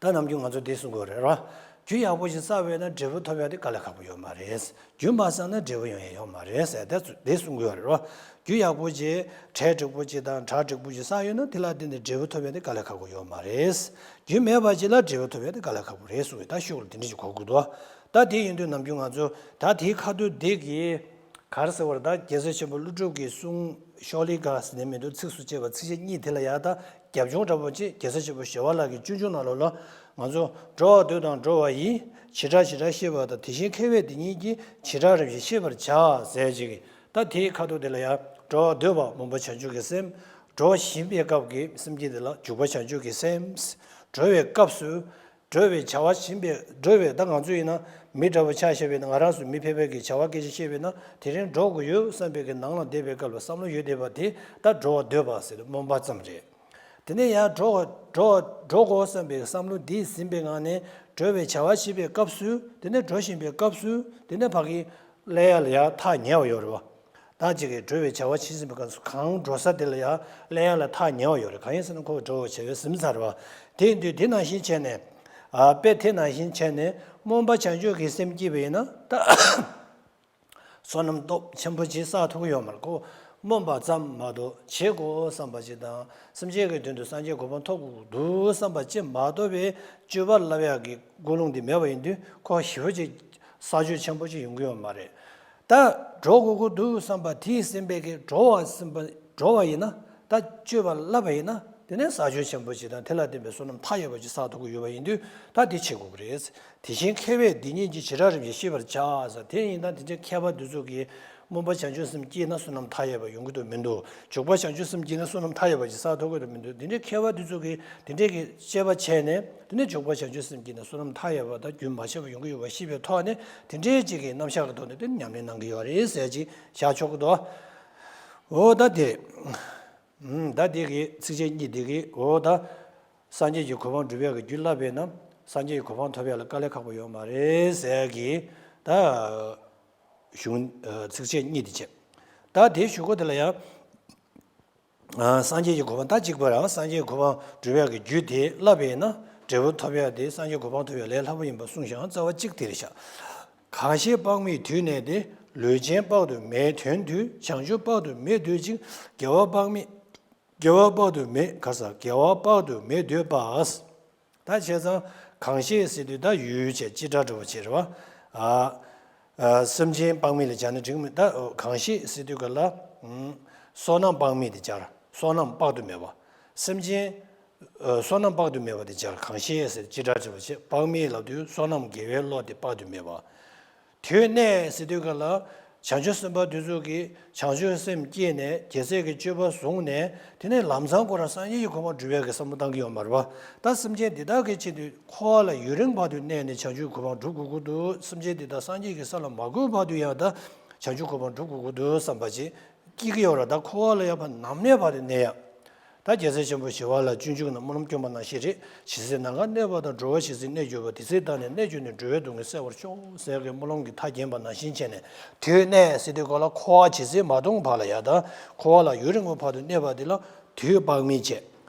ད། ད་ནམ་རྒྱུན་ང་ཚོ་འདི་གསུང་གི་ཡོད་རེད་ར། རྒྱུ་ཡག་པོ་ཞིག་བསགས་པས་ན་འབྲས་བུ་ཐོབ་ཡ་དེ་དཀའ་ལས་ཁག་པོ་ཡོད་མ་རེད། རྒྱུ་མ་བསགས་ན་འབྲས་བུ་ཡོང་ཡ་ཡོད་མ་རེད་ཟེར་དེ་འདི་གསུང་གི་ཡོད་རེད་ར། རྒྱུ་ཡག་པོ་ཅིག་གྲལ་འགྲིག་པོ་ཅིག་དང་བྲག་འགྲིག་པོ་ཅིག་བསགས་ཡོད་ན་དེ་ལ་བརྟེན་ནས་འབྲས་བུ་ཐོབ་ཡ་དེ་དཀའ་ལས་ཁག་པོ་ཡོད་མ་རེད། རྒྱུ་མེད་པ་ཅིག་ལ་འབྲས་བུ་ཐོབ་ཡ་དེ་དཀའ་ལས་ཁག་པོ་རེད་གསུང་གི། ད་ཤོག་ལ་དེ་འདྲ་ཞིག་གོ་དགོས་འདུག་ད་དེ་ཡིན་དུས་ནམ་རྒྱུན་ང་ཚོ་ད་དེའི་ཁ་ཐུག་འདི་གི་ག་རེ་ཟེར་བ་རེད། ད་རྒྱལ་སྲས་ཆེན་པོ་ཀླུ་སྒྲུབ་ཀྱི་གསུང་ཤོ་ལི་ཀ་ཟེར་ནས་མི་འདུག་ཚིགས་སུ་བཅད་པ་ཚིགས་བཅད་གཉིས་དེ་ལ་ཡ་ད་རྒྱབ་ལྗོངས་འདྲ་པོ་ཅིག་རྒྱལ་སྲས་ཆེན་པོ་ཞི་བ་ལྷ་གི་སྤྱོད་འཇུག་ནང་ལོགས་ལ་ང་ཚོ་འགྲོ་བ་འདོད་དང་འགྲོ་བ་ཡི། བྱེ་བྲག་བྱེ་བྲག་ཤེས་པ་དང་། དེ་བཞིན་མཁས་པས་འདི་ཉིད་ཀྱི། བྱེ་བྲག་རིམ་བཞིན་ཤེས་པར་བྱ་ཟེར་ཅིག་ད་དེའི་ཁ་ཐུག་དེ་ལ་ཡ་འགྲོ་བ་འདོད་པ་སྨོན་པ་བྱང་ཆུབ་ཀྱི་སེམས། འགྲོ་བ་ཞེན་པའི་སྐབས་ཀྱི་སེམས་ཅན་དེ་ལ་འཇུག་པ་བྱང་ཆུབ་ཀྱི་སེམས། འགྲོ་བའི་སྐབས་སུ། འགྲོ་བའི་བྱ་བ་བྱེད་པའི། འགྲོ་བའི་ད་ང་ཚོ་ཡིན་ན་མི་འདྲ་པོ་ཆ་བཞག་པ་ཡིན་ན། ང་རང་ཚོ་མི་ཕལ་པའི་གི་བྱ་བ་སྐད་ཆ་བཤད་པ་ཡིན་ན། དེ་རིང་འགྲོ་དགོས་ཡོད་བསམ་པའི་གི་ནང་ལ་བསྡད་པའི་སྐབས་ལ་བསམ་བློ་ཡོད་བསྡད་པ་དེ་ད་འགྲོ་བ་འདོད་པ་ཟེར་སྨོན་པ་ཙམ་རེད། དེ་ནས་ཡང་འགྲོ་འགྲོ་འགྲོ་དགོས་བསམ་པའི་བསམ་བློ་འདི་ཟིན་པའི་ངང་ནས་འགྲོ་བའི་བྱ་བ་བྱེད་པའི་སྐབས་སུ། དེ་ནས་འགྲོ་བཞིན་པའི་སྐབས་སུ། དེ་ནས་ཕ་གི་སླེབས་ཡ་ལ་ཡ་ཐག་ཉེ་བ་ཡོད་རེད་བ། ད་ཅིག་གིས་འགྲོ་བའི་བྱ་བ་བྱེད་བཞིན་པའི་སྐབས་སུ་གང་འགྲོ་ས་དེ་ལ་ཡ་སླེབས་ཡ་ལ་ཐག་ཉེ་བ་ཡོད་རེད། གང་ཡིན་ཟེར་ན་ཁོ་འགྲོ་བའི་བྱ་བས་ཟིན་ཚར་བ། དེ་ཡིན་དུས་དེ་ནང་བཞིན་བྱས་ནས། ཨ་དཔེ་དེ་ནང་བཞིན་བྱས་ནས་སྨོན་པ་བྱང་ཆུབ་ཀྱི་སེམས་བསྐྱེད་པ་ཡིན་ན་ད། བསོད་ནམས་སྟོབས་ཆེན་པོ་ཅིག་བསགས་ཐུབ་ཀྱི་ཡོད་མ་རེད། ཁོ་སྨོན་པ་ཙམ་མ་གཏོགས་བྱེད་དགོས་བསམ་པ་ཅིག་དང་། སེམས་ཅན་གྱི་དོན་དུ་སངས་རྒྱས་གོ་འཕང་ཐོབ་དགོས་འདུག་བསམ་པ་ཅིག་མ་གཏོགས་པའི་སྤྱོད་པ་བསླབ་ཡག་གི་ཀུན་སློང་འདི་མེད་པ་ཡིན་དུས་ཁོ་ཞེ་པོ་ཅིག་བསགས་ཆོག་ཆེན་པོ་ཅིག་ཡོང་གི་ཡོད་མ་རེད། ད་འགྲོ་དགོས་ཀྱི་འདུག་བསམ་པ་དེའི་སེམས་པས་ཀྱི་འགྲོ་བ་སེམས་པ་འགྲོ་བ་ཡིན་ན། ད་སྤྱོད་པ་བསླབ་པ་ཡིན་ན། དེ་ནས་བསགས་ཆོག་ཆེན་པོ་ཅིག་དང་དེ་ལ་བརྟེན་པའི་བསོད་ནམས་མཐའ་ཡས་པ་ཅིག་བསགས་ཐུབ་ཀྱི་ཡོད་པ་ཡིན་དུས་ད་དེ་བྱེད་དགོས་ཀྱི་རེད། དེ་བཞིན་མཁས་པས་འདི་ཉིད་ཀྱི། བྱེ་བྲག་རིམ་བཞིན་ཤེས་པར་བྱ་ཟེར། དེ་ཡིན་ན་དེ་འདྲའི་མཁས་པ་འདི་ཚོ་གིས་སྨོན་པ་བྱང་ཆུབ་སེམས་བསྐྱེད་ན་བསོད་ནམས་མཐའ་ཡས་པ་ཡོང་གི་འདུག་མི་འདུག་འཇུག་པ་བྱང་ཆུབ་སེམས་བསྐྱེད་ན་བསོད་ནམས་མཐའ་ཡས་པ་ཅིག་བསགས་ཐུབ་ཀྱི་འདུག་མི་འདུག་དེ་འདྲའི་མཁས་པ་འདི་ཚོ་གིས་དེ་འདྲའི་གི་དཔྱད་པ་བྱས་ནས། དེ་ནས་འཇུག་པ་བྱང་ཆུབ་སེམས་བསྐྱེད་ན་བསོད་ནམས་མཐའ་ཡས་པ་དང་རྒྱུན་མ་ཆད་པ་ཡོང་གི་ཡོད་པ་ཤེས་པའི་ཐོག་ནས། དེ་འདྲའི་ཅིག་གི་རྣམ་གཞག་གི་ཐོག་ནས་དེ་ཉམས་ལེན་གནང་གི་ཡོད་རེད་ཟེར་ཅིག་བཞག་ཆོག་གི་འདུག་འོ་ད་དེ། ད་དེ་གི་ཚིགས་བཅད་གཉིས་དེ་གི་འོ་ད། སངས་རྒྱས་ཀྱི་གོ་འཕང་སྒྲུབ་ཡག་གི་རྒྱུ་བསླབ་པས་ན། སངས་རྒྱས་ཀྱི་གོ་འཕང་ཐོབ་ཡག་ལ་དཀའ་ལས་ཁག་པོ་ཡོད་མ་རེད་ཟེར་གི། ད་གཞུང་ཚིགས་བཅད་གཉིས་དེ་བྱས། ད་དེའི་གཞུག་གུ་དེ་ལ་ཡང་། སངས་རྒྱས་ཀྱི་གོ་འཕང་ད་གཅིག་པ་རང་སངས་རྒྱས་ཀྱི་གོ་འཕང་སྒྲུབ་ཡག་གི་རྒྱུ་དེ་བསླབ་པས་ན། འབྲས་བུ་ཐོབ་ཡ་དེ་སངས་རྒྱས་གོ་འཕང་ཐོབ་ཡ་ལས་སླ་པོ་ཡིན་པ་གསུངས་ཤིང་རྩ་བ་གཅིག་དེ་རེད་ཤག་གང་ཞིག་དཔག་མེད་དུས་གནས་ཏེ། ལུས་ཅན་དཔག་ཏུ་མེད་དོན་དུ། བྱང་ཆུབ་དཔག་ཏུ་མེད་འདོད་ཅིང་། དགེ་བ་དཔག་མེད། དགེ་བ་དཔག་ཏུ་མེད་ག་ས་དགེ་བ་དཔག་ཏུ་མེད་འདོད་པ། ད་བྱས་ཙང་གང་ཞིག་ཟེར་དུས་ད་ཡུལ་བྱས་སྤྱི་སྒྲ་འགྲོ་བ་བྱེད་རེད་བ། ཨ། ཨ། སེམས་ཅན་དཔག་མེད་ལ་སྦྱར་ན་འགྲིག་མི་ད་གང་ཞིག་ཟེར་དུས་ག་ལ། ཨུམ། བསོད་ནམས་དཔག་མེད་དེ་སྦྱར། བསོད་ནམས་དཔག་ཏུ་མེད་པ། སེམས་ཅན། ཨ། བསོད་ནམས་དཔག་ཏུ་མེད་པ་དེ་སྦྱར། གང་ཞིག་ཟེར་སྤྱི་སྒྲ་འགྲོ་བ་བྱེད། དཔག་མེད་ལབ་དུས་བསོད་ནམས་དགེ་བའི་བློ་དེ་དཔག་ཏུ་མེད་པ། དུས་གནས་ཟེར་དུས་ག་ལ། བྱང་ཆུབ་སེམས་དཔའ་དེ་ཚོ་གིས་བྱང་ཆུབ་སེམས་བསྐྱེད་ནས་རྒྱལ་སྲས་ཀྱི་སྤྱོད་པ་བཟུང་ནས་དེ་ནས་ལམ་སང་ཁོ་རང་སངས་རྒྱས་ཀྱི་གོ་འཕང་སྒྲུབ་ཡག་གི་བསམ་བློ་བཏང་གི་ཡོད་མ་རེད་པ། ད་སེམས་ཅན་འདི་དག་གི་ཆེད་དུ་འཁོར་བ་ལ་ཡུན་རིང་བར་དུ་གནས་ནས་བྱང་ཆུབ་གོ་འཕང་སྒྲུབ་དགོས་ཀྱི་འདུག་སེམས་ཅན་འདི་དག་སངས་རྒྱས་ཀྱི་ས་ལ་མ་འགོད་བར་དུ་ཡང་ད་བྱང་ཆུབ་གོ་འཕང་སྒྲུབ་དགོས་ཀྱི་འདུག་བསམ་པ་ཅིག་སྐྱེ་གི་ཡོད་རེད། ད་འཁོར་བ་ལ་ཡང་ཕར་ནམ་གནས་བར་དུ་གནས་ཡག་ད་རྒྱལ་སྲས་ཆེན་པོ་ཞི་བ་ལྷ་སྤྱོད་འཇུག་ནང་སྨོན་ལམ་སྐྱོན་པ་ནང་བཞིན་རེད། ཇི་སྲིད་ནམ་མཁའ་གནས་པ་དང་། འགྲོ་བ་ཇི་སྲིད་གནས་གྱུར་པ། དེ་སྲིད་བདག་ནི་གནས་གྱུར་ནས། འགྲོ་བའི་སྡུག་བསྔལ་སེལ་བར་ཤོག་ཟེར་གྱི་སྨོན་ལམ་གྱི་མཐའ་བརྒྱན་པ་ནང་བཞིན་བྱས་ནས་དུས་གནས་ཟེར་དུས་ག་ལ་འཁོར་བ་ཇི་སྲིད་མ་སྟོངས་བར་ལ་ཡ་ད་འཁོར་བ་ལ་ཡུན་རིང་པོ་བར་དུ་གནས་པ་དེ་ལ་དུས་དཔག་མེད་བྱས།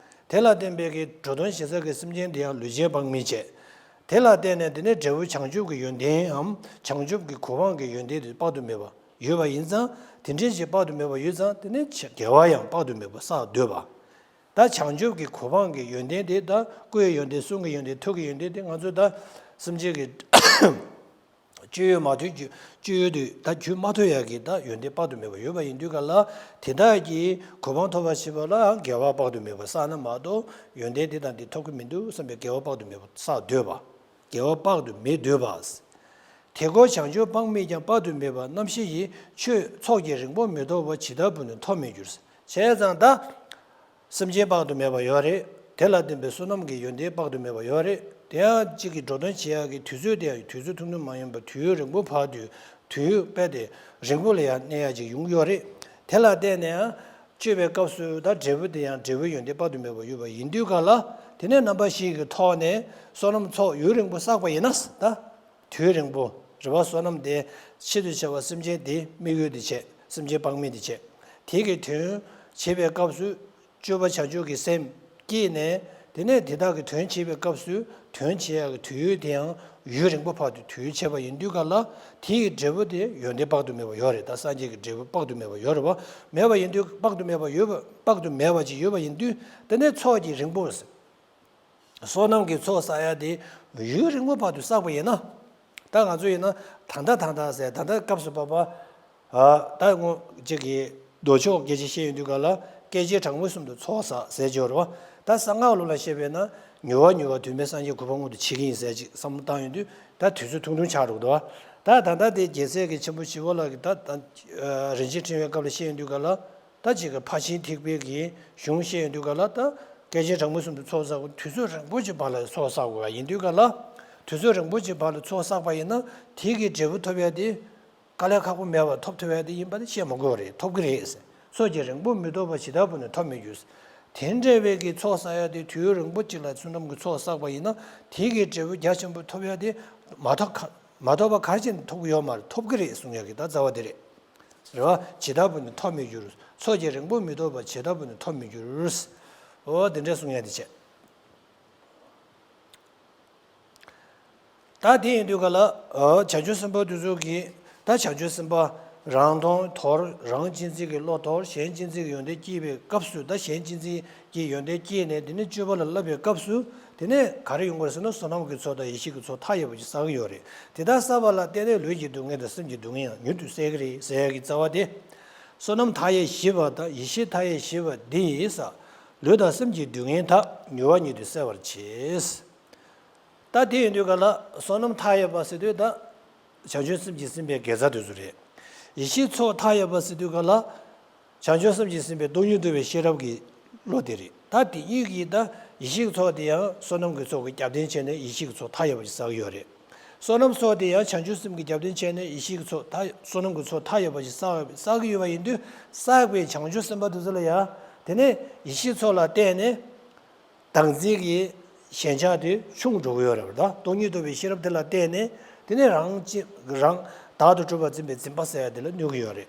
དེ་ལ་བརྟེན་པའི་གི་འགྲོ་དོན་བྱེད་ས་གི་སེམས་ཅན་དེ་ཡང་ལུས་ཅན་དཔག་མེད་བྱས། དེ་ལ་བརྟེན་ནས་དེ་ནས་འབྲས་བུ་བྱང་ཆུབ་ཀྱི་ཡོན་ཏན་འམ་བྱང་ཆུབ་ཀྱི་གོ་འཕང་གི་ཡོན་ཏན་དེ་དཔག་ཏུ་མེད་པ། ཡོད་པ་ཡིན་ཙང་། དེ་འདྲའི་ཞིག་དཔག་ཏུ་མེད་པ་ཡོད་ཙང་དེ་ནི་དགེ་བ་ཡང་དཔག་ཏུ་མེད་པ་བསགས་འདོད་པ། ད་བྱང་ཆུབ་ཀྱི་གོ་འཕང་གི་ཡོན་ཏན་དེ་ད་སྐུའི་ཡོན་ཏན། གསུང་གི་ཡོན་ཏན། ཐུགས་ཀྱི་ཡོན་ཏན་དེ་ང་ཚོ་ད་སེམས་ཅན་གྱི་སྤྱོད་ཡུལ་མ་ཐོས་རྒྱུ། སྤྱོད་ཡུལ་དུ་ད་རྒྱུད་མ་ཐོས་ཡག་གི་ད་ཡོན་ཏན་དཔག་ཏུ་མེད་པ་ཡོད་པ་ཡིན་དུས་ག་ལ་དེ་དག་གི་གོ་འཕང་ཐོབ་པར་བྱེད་པ་ལ་དགེ་བ་དཔག་ཏུ་མེད་པ་བསགས་ན་མ་གཏོགས་ཡོན་ཏན་དེ་དང་དེ་ཐོབ་ཀྱི་མི་འདུག་བསམ་པའི་དགེ་བ་དཔག་ཏུ་མེད་པ་བསགས་འདོད་པ། དགེ་བ་དཔག་ཏུ་མེད་འདོད་པ། དེ་ཀོ་བྱང་ཆུབ་དཔག་མེད་ཀྱང་དཔག་ཏུ་མེད་པ་རྣམ་བཞི་ཡི། ཆོས་ཚོགས་ཀྱི་རིང་པོ་མི་ཐོབ་བར། ཇི་ལྟ་བུ་ནི་ཐོབ་མི་འགྱུར། བྱས་ཙང་ད་སེམས་ཅན་དཔག་ཏུ་མེད་པ་ཡོད་རེད། དེ་ལ་བརྟེན་པའི་བསོད་ནམས་ཀྱི་ཡོན་ཏན་དཔག་ཏུ་མེད་པ་ཡོད་རེད། དེ་ཡང་གཅིག་གི་འགྲོ་དོན་བྱེད་ཡག་གི་དུས་ཚོད་དེ་ཡང་དུས་ཚོད་ཐུང་ཐུང་མ་ཡིན་པར་དུས་ཡུན་རིང་པོ་བར་དུ་དུས་ཡུན་དཔེ་དེ་རིང་པོ་ལ་ཡང་གནས་ཡག་ཅིག་ཡོང་གི་ཡོད་རེད། དེ་ལ་བརྟེན་ནས་ཡང་སྤྱོད་པའི་སྐབས་སུ་ད་འབྲས་བུ་དེ་ཡང་འབྲས་བུའི་ཡོན་ཏན་དཔག་ཏུ་མེད་པ་ཡོད་པ་ཡིན་དུས་ག་ལ་དེ་ནས་རྣམ་པ་བཞི་གི་ཐོག་ནས་བསོད་ནམས་ཚོགས་ཡུན་རིང་པོ་བསགས་པ་ཡིན་ན་ད། དུས་རིང་པོ་རེད་བ། བསོད་ནམས་དེ་ཆེད་དུ་བྱ་བ་སེམས་ཅན་དེ་དམིགས་ཡུལ་དུ་བྱས། སེམས་ཅན་དཔག་མེད་དུ་བྱས། དེ་གི་དོན་བྱེད་པའི་སྐབས་སུ་སྤྱོད་པ་བྱང་ཆུབ་ཀྱི་སེམས་བསྐྱེད་ནས་དེ་ནས་དེ་དག་གི་དོན་བྱེད་པའི་སྐབས་སུ་དོན་བྱེད་ཡག་གི་དུས་ཡུན་དེ་ཡང་ཡུན་རིང་པོ་བར་དུ་དུས་ཡུན་བྱས་པ་ཡིན་དུས་ག་ལ་དེ་ཡི་འབྲས་བུ་དེ་ཡོན་ཏན་དཔག་ཏུ་མེད་པ་ཡོད་རེད། ད་སངས་རྒྱས་ཀྱི་འབྲས་བུ་དཔག་ཏུ་མེད་པ་ཡོད་རེད་བ། མེད་པ་ཡིན་དུས་དཔག་ཏུ་མེད་པ་ཡོད་པ་དཔག་ཏུ་མེད་པ་ཅིག་ཡོད་པ་ཡིན་དུས་དེ་ནས་ཚོགས་ཀྱི་རིང་པོ། བསོད་ནམས་ཀྱི་ཚོགས་བསགས་ཡ་དེ་ཡུན་རིང་པོ་བར་དུ་བསགས་པ་ཡིན་ན། ད་ང་ཚོ་ཡིན་ན་ད་ལྟ་ད་ལྟ་ཟེར་ད་ལྟ་སྐབས་སུ་བབ་པ། ཨ། ད་ངོ་གཅིག་གིས་མདོ་ཕྱོགས་སྐད་ཆ་བཤད་ཡོང་དུས་ག་ལ་སྐད་ཅིག་གྲངས་མེད་གསུམ་དུ་ཚོགས་བསགས་ཟེར་གྱི་ཡོད་རེད་བ། ད་གསང་སྔགས་ལུགས་ལ་བཤད་པས་ན་མྱུར་བ་མྱུར་བ་དུས་མེད་སངས་རྒྱས་གོ་འཕང་མངོན་དུ་བྱེད་ཀྱི་ཡིན་ཟེར་ཅིག་བསམ་བློ་བཏང་ཡོང་དུས་ད་དུས་ཚོད་ཐུང་ཐུང་ཆགས་འགྲོ་གི་འདུག་བ། ད་ད་ལྟ་དེ་རྒྱལ་སྲས་ཀྱི་ཆེན་པོ་ཞི་བ་ལྷ་གི་ད་ད་རིན་ཆེན་ཕྲེང་བའི་སྐབས་ལ་བཤད་ཡོང་དུས་ག་ལ། ད་ཅིག་གི་ཕར་ཕྱིན་ཐེག་པའི་གི་གཞུང་བཤད་ཡོང་དུས་ག་ལ་ད་སྐད་ཅིག་གྲངས་མེད་གསུམ་དུ་ཚོགས་བསགས་དགོས། དུས་ཚོད་རིང་པོ་ཅིག་བར་ལ་ཚོགས་བསགས་དགོས་པ་ཡིན་དུས་ག་ལ། དུས་ཚོད་རིང་པོ་ཅིག་བར་ལ་ཚོགས་བསགས་པ་ཡིན་ན་དེ་གི་འབྲས་བུ་ཐོབ་ཡ་དེ་དཀའ་ལས་ཁག་པོ་མེད་པར་ཐོབ་ཐུབ་ཡ་དེ་ཡིན་པ་དེ་བཤད་མ་དགོས་པ་རེད། ཐོབ་ཀྱི་རེད། ཚོགས་ཀྱི་རིང་པོ་མི་ཐོབ་པ་ཇི་ལྟ་བུ་ནི་ཐོབ་མི་འགྱུར། དེ་འདྲ་བའི་གི་ཚོགས་བསགས་ཡ་དེ་དུས་རིང་པོ་ཅིག་ལ་བསོད་ནམས་ཀྱི་ཚོགས་བསགས་པ་ཡིན་ན་དེ་གི་འབྲས་བུ་རྒྱ་ཆེན་པོ་ཐོབ་ཡ་དེ་མ་ཐོབ་ག་མ་ཐོབ་པ་ག་རེ་བྱས་ནས་ཐོབ་ཀྱི་ཡོད་མ་རེད། ཐོབ་ཀྱི་རེད་གསུང་ཡ་གི་ད་རྩ་བ་དེ་རེད། རེད་བ། ཇི་ལྟ་བུ་ནི་ཐོབ་མི་འགྱུར། ཚོགས་ཀྱི་རིང་པོ་མི་ཐོབ་པ་ཇི་ལྟ་བུ་ནི་ཐོབ་མི་འགྱུར། འོ་དེ་འདྲ་གསུང་ཡ་དེ་བྱས། ད་དེ་ཡིན་དུས་ག་ལ། འོ་བྱང་ཆུབ་སེམས་དཔའ་དེ་ཚོ་གིས་ད་བྱང་ཆུབ་སེམས་དཔའ་རང་མཐོང་དོར། རང་གཅེས་འཛིན་གྱི་བློ་དོར། གཞན་གཅེས་འཛིན་གྱི་ཡོན་ཏན་སྐྱེས་པའི་སྐབས་སུ། ད་གཞན་གཅེས་འཛིན་གྱི་ཡོན་ཏན་སྐྱེས་ནས་དེ་ནས་སྤྱོད་པ་ལ་བསླབ་པའི་སྐབས་སུ། དེ་ནས་ག་རེ་ཡོང་གི་རེད་ཟེར་ན་བསོད་ནམས་ཀྱི་ཚོགས་དང་ཡེ་ཤེས་ཀྱི་ཚོགས་མཐའ་ཡས་པ་ཞིག་བསགས་ཀྱི་ཡོད་རེད། དེ་དག་བསགས་པ་ལ་བརྟེན་ནས་ལུས་ཀྱི་སྡུག་བསྔལ་དང་སེམས་ཀྱི་སྡུག་བསྔལ་ཡང་མྱུར་དུ་སེལ་གྱི་རེད་ཟེར་ཡ་གི་རྩ་བ་དེ། བསོད་ནམས་མཐའ་ཡས་བཞི་པ་དང་ཡེ་ཤེས་མཐའ་ཡས་བཞི་པ་འདི་ཡིས། ལུས་དང་སེམས་ཀྱི་སྡུག་བསྔལ་དག། མྱུར་བ་ཉིད་དུ་སེལ་བར་བྱེད། ད་དེ་ཡིན་དུས་ག་ལ་བསོད་ནམས་མཐའ་ཡས་པ་ཟེར་དུས་ད་བྱང་ཆུབ་སེམས་ཀྱིས་ཟིན་པའི་དགེ་རྩ་དེ་ཚོ་རེད། ཡེ་ཤེས་ཚོགས་མཐའ་ཡས་པ་ཟེར་དུས་ག་ལ། བྱང་ཆུབ་སེམས་ཀྱིས་ཟིན་པའི་སྟོང་ཉིད་རྟོགས་པའི་ཤེས་རབ་ཀྱི་བློ་དེ་རེད། ད་དེ་གཉིས་ཀྱི་ད་ཡེ་ཤེས་ཀྱི་ཚོགས་དེ་ཡང་བསོད་ནམས་ཀྱི་ཚོགས་ཀྱི་རྒྱབ་རྟེན་བྱས་ནས་ཡེ་ཤེས་ཀྱི་ཚོགས་མཐའ་ཡས་པ་ཞིག་བསགས་ཀྱི་ཡོད་རེད། བསོད་ནམས་ཚོགས་དེ་ཡང་བྱང་ཆུབ་སེམས་ཀྱི་རྒྱབ་རྟེན་བྱས་ནས་ཡེ་ཤེས་ཀྱི་ཚོགས་མཐའ་བསོད་ནམས་ཀྱི་ཚོགས་མཐའ་ཡས་པ་ཞིག་བསགས་བསགས་ཀྱི་ཡོད་པ་ཡིན་དུས། བསགས་པའི་བྱང་ཆུབ་སེམས་དཔའ་དེ་ཚོ་ལ་ཡང་དེ་ནས་ཡེ་ཤེས་ཚོགས་ལ་བརྟེན་ནས། བདག་འཛིན་གྱི་ཞེན་ཆགས་དེ་ཆུང་འགྲོ་གི་ཡོད་རེད་པ། ད་སྟོང་ཉིད་རྟོགས་པའི་ཤེས་རབ་དེ་ལ་བརྟེན་ནས་དེ་ནས་རང་གཅེས་རང་བདག་ཏུ་གྲུབ་པར་འཛིན་པའི་འཛིན་པ་ཟེར་ཡ་དེ་ལ་གནོད་ཀྱི་ཡོད་རེད།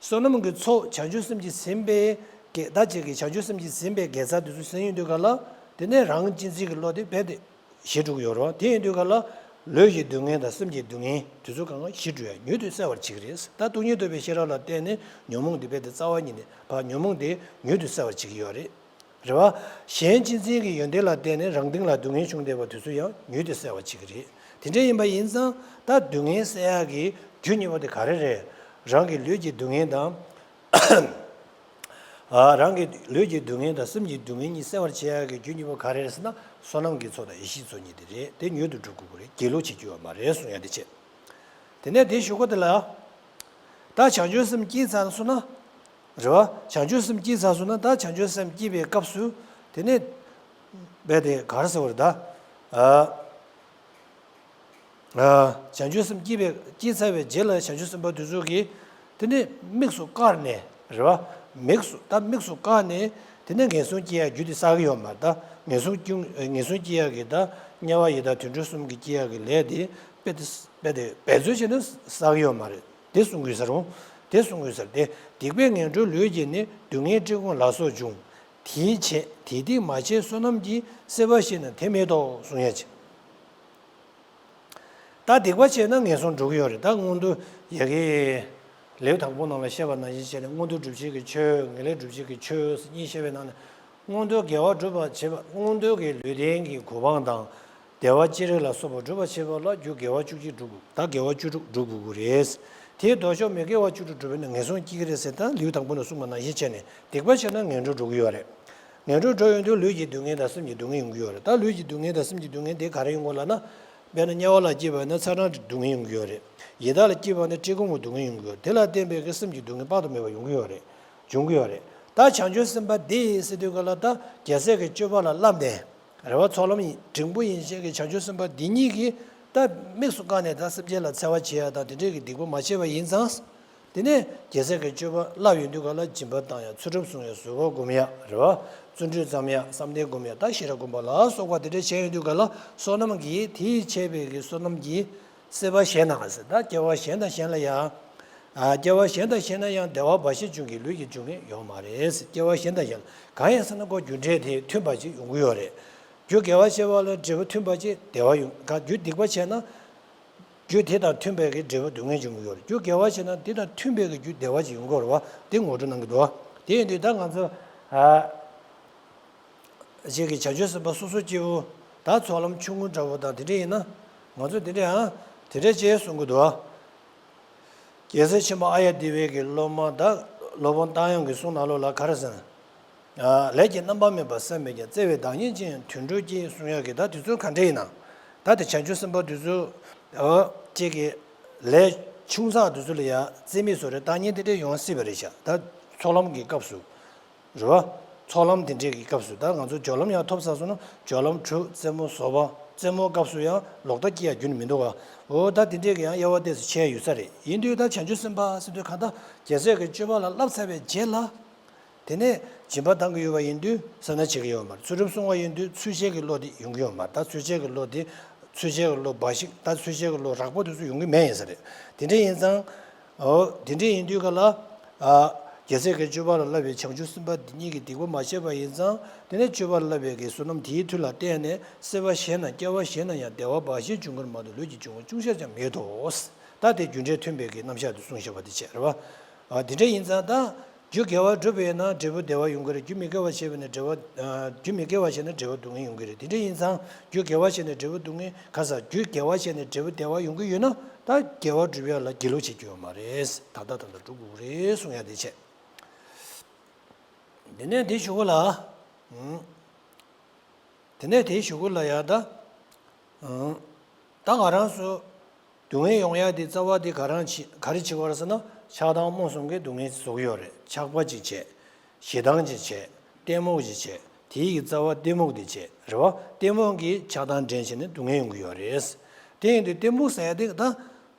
བསོད་ནམས་ཀྱི་ཚོགས་བྱང་ཆུབ་སེམས་ཀྱིས་ཟིན་པའི་དགེ་ད་ཅིག་གིས་བྱང་ཆུབ་སེམས་ཀྱིས་ཟིན་པའི་དགེ་རྩ་དེ་ཚོ་ཟིན་ཡོང་དུས་ག་ལ། དེ་ནས་རང་གཅེས་འཛིན་གྱི་བློ་དེ་རྦད་དེ་ ཞི་འགྲོ་གི་ཡོད་རེད་བ། དེ་ཡིན་དུས་ག་ལ་ལུས་ཀྱི་སྡུག་བསྔལ་དང་སེམས་ཀྱི་སྡུག་བསྔལ་དེ་ཚོ་གང་ག་ཞི་འགྲོ་ཡ་མྱུར་དུ་སེལ་བར་བྱེད་ཀྱི་རེད། ད་སྟོང་ཉིད་རྟོགས་པའི་ཤེས་རབ་ལ་བརྟེན་ནས་ཉོན་མོངས་དེ་རྦད་དེ་རྩ་བ་ཉིད་ནས་ཕར་ཉོན་མོངས་དེ་མྱུར་དུ་སེལ་བར་བྱེད་ཀྱི་ཡོད་རེད། རེད་བ། གཞན་གཅེས་འཛིན་གྱི་ཡོན་ཏན་ལ་བརྟེན་ནས་རང་སྟེང་ལ་སྡུག་བསྔལ་བྱུང་བསྡད་པ་དེ་ཚོ་ཡང་མྱུར་དུ་སེལ་བར་བྱེད་ཀྱི་རེད། དེ་འདྲ་ཡིན་པ་ཡིན་ཙང་ད་སྡུག་བསྔལ་སེལ་ཡག་གི་རྒྱུ་གཉིས་པ་དེ་ག་རེ་རེད། རང་གི་ལུས་ཀྱི་སྡུག་བསྔལ་དང་། ཨ། རང་གི་ལུས་ཀྱི་སྡུག་བསྔལ་དང་སེམས་ཀྱི་སྡུག་བསྔལ་གཉིས་སེལ་བར་བྱེད་ཡག་གི་རྒྱུ་གཉིས་པ་ག་རེ་རེད་ཟེར་ན། བསོད་ནམས་ཀྱི་ཚོགས་དང་ཡེ་ཤེས་ཚོགས་གཉིས་དེ་རེད། དེ་མྱུར་དུ་འགྲུབ་དགོས་ཀྱི་རེད། གྱེན་ལོག་བྱེད་རྒྱུ་ཡོད་མ་རེད་གསུང་ཡ་དེ་བྱས། དེ་ནས་དེའི་གཞུག་གུ་དེ་ལ། ད་བྱང་ཆུབ་སེམས་སྐྱེས་ཚར་སོང་ན། རེད་བ། བྱང་ཆུབ་སེམས་སྐྱེས་ཚར་སོང་ན། ད་བྱང་ཆུབ་སེམས་སྐྱེས་པའི་སྐབས་སུ། དེ་ནས་རྦད་དེ་ག་རེ་ཟེར་བ་རེད་ད། ཨ། ཨ། བྱང་ཆུབ་སེམས་སྐྱེས་པའི་སྐྱེས་ཚར་བའི་རྗེས་ལ་བྱང་ཆུབ་སེམས་དཔའ་དེ་ཚོ་གིས་དེ་ནས་དམིགས་སུ་བཀར་ནས། རེད་བ། དམིགས་སུ། ད་དམིགས་སུ་བཀར་ནས་དེ་ནས་ངན་སོང་སྐྱེ་ཡག་རྒྱུ་དེ་བསགས་ཀྱི་ཡོད་མ་རེད། ད་ངན་སོང་སྐྱེ། ངན་སོང་སྐྱེ་ཡག་གི་ད་དམྱལ་བ་ཡི་དྭགས་དུད་འགྲོ་གསུམ་གྱི་སྐྱེ་ཡག་གི་ལས་དེ་རྦད་དེ་རྦད་དེ་འབད་རྩོལ་བྱས་ནས་བསགས་ཀྱི་ཡོད་མ་རེད། དེ་གསུང་གི་ཡོད་ས་རེད། དེ་གསུང་གི་ཡོད་ས་རེད། དེ་སྡིག་པའི་ངན་འགྲོའི་ལུས་ཀྱིས་ནི། སྡུག་བསྔལ་འཁྲི་གོང་ལ་སོགས་འབྱུང་། དེའི་ཕྱིར་དེ་སྡིག་མ་བྱས་བསོད་ནམས་ཀྱིས། སྲེད་པ་ཞེ་ན་དེ་མེད་དོ་གསུང་ཡ་ཅིག་ད་སྡིག་པ་བྱས་ན་ངན་སོང་འགྲོ་གི་ཡོད་རེད། ད་སྔོན་དུ་ཡ་གི་ལེའུ་དང་པོ་ནང་ལ་བཤད་པ་ནང་བཞིན་བྱས་ནས། མངོན་མཐོ་སྒྲུབ་བྱེད་ཀྱི་ཆོས། ངེས་ལེགས་སྒྲུབ་བྱེད་ཀྱི་ཆོས་ཟེར་གཉིས་བཤད་པའི་ནང་ནས། མངོན་མཐོ་དགེ་བ་སྒྲུབ་པར་བྱེད་པ། མངོན་མཐོ་གི་ལུས་རྟེན་གྱི་གོ་འཕང་དང་། བདེ་བ་ཅི་རིགས་ལ་སོགས་པ་སྒྲུབ་པར་བྱེད་པ་ལ་རྒྱུ་དགེ་བ་བཅུ་གཅིག་སྒྲུབ་དགོས། ད་དགེ་བ་བཅུ་དྲུག་སྒྲུབ་དགོས་ཀྱི་རེད། དེའི་ལྡོག་ཕྱོགས་མི་དགེ་བ་བཅུ་དྲུག་སྒྲུབ་པས་ན་ངན་སོང་སྐྱེ་གི་རེད་ཟེར། ད་ལེའུ་དང་པོ་ནས་གསུངས་པ་ནང་བཞིན་བྱས་ནས། སྡིག་པ་བྱས་ན་ངན་འགྲོར་འགྲོ་གི་ཡོད་རེད། ངན་འགྲོར་འགྲོ་ཡོང་དུས་ལུས་ཀྱི་སྡུག་བསྔལ་དང་སེམས་ཀྱི་སྡུག་བསྔལ་ཡོང་གི་ཡོད་རེད། ད་ལུས་ཀྱི་སྡུག་བསྔལ་དང་སེམས་ཀྱི་སྡུག་བསྔལ་དེ་ག་རེ་ཡོང་གི་ཡོད་ལབ་ན། དཔེར་ན་དམྱལ་བ་ལ་སྐྱེས་པ་ཡིན་ན་ཚ་གྲང་གི་སྡུག་བསྔལ་ཡོང་གི་ཡོད་རེད། ཡི་དྭགས་ལ་སྐྱེས་པ་ཡིན་ན་བཀྲེས་སྐོམ་གྱི་སྡུག་བསྔལ་ཡོང་གི་ཡོད་རེད། དེ་ལ་བརྟེན་པའི་གི་སེམས་ཀྱི་སྡུག་བསྔལ་དཔག་ཏུ་མེད་པ་ཡོང་གི་ཡོད་རེད། འབྱུང་གི་ཡོད་རེད། ད་བྱང་ཆུབ་སེམས་དཔའ་འདི་ཟེར་དུས་ག་ལ། ད་རྒྱལ་སྲས་ཀྱི་སྤྱོད་པ་ལ་བསླབས་ནས། རེད་བ། ཚོགས་ལམ་ཡིན། འབྲིང་པོ་ཡིན་ཞེས་ཀྱི་བྱང་ཆུབ་སེམས་དཔའ་འདི་ཉིད་ཀྱིས་ད་དམིགས་སུ་བཀར་ནས་ད་སེམས་ཅན་ལ་འཚེ་བ་བྱེད་ཡ་དང་དེ་འདྲས་ཀྱི་སྡིག་པ་མ་བྱས་པ་ཡིན་ཙང་། དེ་ནས་རྒྱལ་སྲས་ཀྱི་སྤྱོད་པ་བསླབས་ཡོང་དུས་ག་ལ། སྦྱིན་པ་བཏང་ཡ། ཚུལ་ཁྲིམས་སྲུང་ཡ། བཟོད་པ་སྒོམ་ཡ། རེད་བ། བརྩོན་འགྲུས་བརྩམ་ཡ། བསམ་གཏན་སྒོམ་ཡ། ད་ཤེས་རབ་སྒོམ་པ་ལ་སོགས་པ་དེ་འདྲས་བྱས་ཡོང་དུས་ག་ལ། བསོད་ནམས་ཀྱིས། དེས་བྱས་པའི་གི་བསོད་ནམས་ཀྱིས། སྲེད་པ་ཞེ་ན་ཟེར། ད་སྐྱེ་བ་གཞན་དང་གཞན་ལ་ཡང་། ཨ། སྐྱེ་བ་གཞན་དང་གཞན་ན་ཡང་བདེ་བ་འབའ་ཞིག་འབྱུང་གི་ལུས་ཀྱི་འབྱུང་ངེས་ཡོད་མ་རེད་ཟེར། སྐྱེ་བ་གཞན་དང་གཞན་ལ། གང་ཡིན་ཟེར་ན་ཁོ་རྒྱུ་འབྲས་དེ་མཐུན་པ་ཅིག་ཡོང་གི་ཡོད་རེད། རྒྱུ་དགེ་བ་བྱས་པ་ལ་འབྲས་བུ་མཐུན་པ་ཅིག་བདེ་བ་ཡོང་། ག་རྒྱུ་སྡིག་པ་བྱས་ན། རྒྱུ་དེ་དང་མཐུན་པའི་གི་འབྲས་བུ་སྡུག་བསྔལ་འབྱུང་གི་ཡོད་རེད། རྒྱུ་དགེ་བ་བྱས་ན་དེ་དང་མཐུན་པའི་གི་རྒྱུ་བདེ་བ་ཅིག་ཡོང་གི་ཡོད་རེད་བ། དེ་ངོ་སྤྲོད་གནང་གི་འདུག་བ། དེ་ཡིན་དུས་ད་ང་ཚོ། ཨ། ཅིག་གི་བྱང་ཆུབ་སེམས་དཔའ་སོ་སོ་སྐྱེ་བོ། ད་ཚོགས་ལམ་ཆུང་ངུ་འདྲ་བོ་དང་དེ་འདྲ་ཡིན་ན། ང་ཚོ་དེ་འདྲ་ཡང་དེ་འདྲ་ཅེས་གསུང་གི་འདུག་བ། རྒྱལ་སྲས་ཆེན་པོ་ཨཱརྱ་དེ་བའི་གི་སློབ་མ་ད་སློབ་དཔོན་རྟ་དབྱངས་ཀྱི་གསུང་ནང་ལོགས་ལ་ག་རེ་ཟེར་ན། ལས་ཀྱི་རྣམ་པ་མེད་པར་བསམ་པས་ཀྱང་། བརྩེ་བའི་བདག་ཉིད་ཅན་ཡང་དུད་འགྲོར་སྐྱེ་གསུང་ཡག་གི་ད་དེ་ཚོ་ག་འདྲ་ཡིན་ན། ད་དེ་བྱང་ཆུབ་སེམས་དཔའ་དེ་ཚོ། ཨོ། ཅིག་གི་ལས་ཆུང་ཚག་དེ་ཚོ་ལ་ཡང་བརྩི་མེད་བཟོ་འདྲ་ལྟ་ཉན་དེ་འདྲ་ཡོང་སྲིད་པ་རེད་ཤག་ད་ཚོགས་ལམ་གྱི་སྐབས་སུ། རེད་བ། ཚོགས་ལམ་དེ་འདྲས་ཀྱི་སྐབས་སུ། ད་ང་ཚོ་སྦྱོར་ལམ་ཡང་ཐོབ་ཚར་སོང་ན། སྦྱོར་ལམ་དྲུག་རྩེད་མོ་བཟོ་བ། རྩེད་མོ་སྐབས་སུ་ཡང་ལོག་ལྟ་སྐྱེ་ཡ་རྒྱུ་ནི་མི་འདུག་ག་འོ། ད་དེ་འདྲས་ཀྱི་ཡང་དབྱེ་བ་ཏོག་ཙམ་ཕྱེ་ཡ་ཡོད་ས་རེད། ཡིན་དུས་ད་བྱང་ཆུབ་སེམས་དཔའ་ཟེར་དུས་གང་ལྟར་རྒྱལ་སྲས་ཀྱི་སྤྱོད་པ་ལ་བསླབས་ཚར་བའི་རྗེས་ལ། དེ་ནས་སྦྱིན་པ་བཏང་གི་ཡོད་པ་ཡིན་དུས་ས་ན་བྱེད་ཀྱི་ཡོད་མ་རེད། ཚུལ་ཁྲིམས་སྲུང་བ་ཡིན་དུས་ཚུལ་འཆལ་གྱི་བློ་དེ་ཡོང་གི་ཡོད་མ་རེད། ད་ཚུལ་འཆལ་གྱི་བློ་དེ། ཚུལ་འཆལ་གྱི་བློ་འབའ་ཞིག་ད་ཚུལ་འཆལ་གྱི་བློ་རགས་པ་དེ་ཚོ་ཡོང་གི་མེད་ཡིན་ས་རེད། དེ་འདྲ་ཡིན་ཙང་། འོ། དེ་འདྲ་ཡིན་དུས་ག་ལ། ཨ། རྒྱལ་སྲས་ཀྱི་སྤྱོད་པ་ལ་བསླབ་པའི་བྱང་ཆུབ་སེམས་དཔའ་འདི་ཉིད་ཀྱིས་སྡིག་པ་མ་བྱས་པ་ཡིན་ཙང་། དེ་ནས་སྤྱོད་པ་ལ་བསླབ་པའི་གི་བསོད་ནམས་དེའི་མཐུ་ལ་བརྟེན་ནས། སྲེད་པ་ཞེ་ན། སྐྱེ་བ་གཞན་ན་ཡང་བདེ་བ་འབའ་ཞིག་འབྱུང་གི་མ་གཏོགས་ལུས་ཀྱི་འབྱུང་བ་ཅུང་ཟད་ཀྱང་མེད་དོ། ད་དེ་རྒྱུ་འབྲས་མཐུན་པའི་གི་རྣམ་གཞག་དེ་གསུངས་བཞག་པ་དེ་བྱས་རེད་བ། ཨ། དེ་འདྲ་ཡིན་ཙང་ད། རྒྱུ་དགེ་བ་བསྒྲུབས་པས་ན་འབྲས་བུ་བདེ་བ་ཡོང་གི་རེད། རྒྱུ་མི་དགེ་བ་བྱས་པས་ན་འབྲས་བུ། ཨ། རྒྱུ་མི་དགེ་བ་བྱས་ན་འབྲས་བུ་སྡུག་བསྔལ་ཡོང་གི་རེད། དེ་འདྲ་ཡིན་ཙང་རྒྱུ་དགེ་བ་བྱས་ནས་འབྲས་བུ་སྡུག་བསྔལ། ག་ས། རྒྱུ་དགེ་བ་བྱས་ནས་འབྲས་བུ་བདེ་བ་ཡོང་གི་ཡོད་ན། ད་དགེ་བ་སྒྲུབ་ཡ་ལ་གྱེན་ལོག་བྱེད་རྒྱུ་ཡོད་མ་རེད། ད་ལྟ་ད་ལྟ་སྒྲུབ་དགོས་རེད་གསུང་ཡ་དེ་བྱས། དེ་ནས་དེ་གཞུག་གུ་ལ། ཨང་། དེ་ནས་དེའི་གཞུག་གུ་ལ་ཡ་ད། ཨང་། ད་ང་རང་ཚོ་སྡུག་བསྔལ་ཡོང་ཡ་དེ་རྩ་བ་དེ་ག་རང་ཅི། ག་རེ་བྱེད་པ་རེད་ཟེར་ན། ཆགས་སྡང་རྨོངས་གསུམ་གྱིས་སྡུག་བསྔལ་བཟོ་གི་ཡོད་རེད། ཆགས་པ་ཅིག་བྱས། ཞེ་སྡང་ཅིག་བྱས། གཏི་མུག་ཅིག་བྱས། དེའི་གི་རྩ་བ་གཏི་མུག་དེ་བྱས་རེད་བ། གཏི་མུག་གིས་ཆགས་སྡང་འདྲེན་བྱས་ནས་སྡུག་བསྔལ་ཡོང་གི་ཡོད་རེད། དེ་ཡིན་དུས་གཏི་མུག་ཟེར་ཡ་དེ་ད་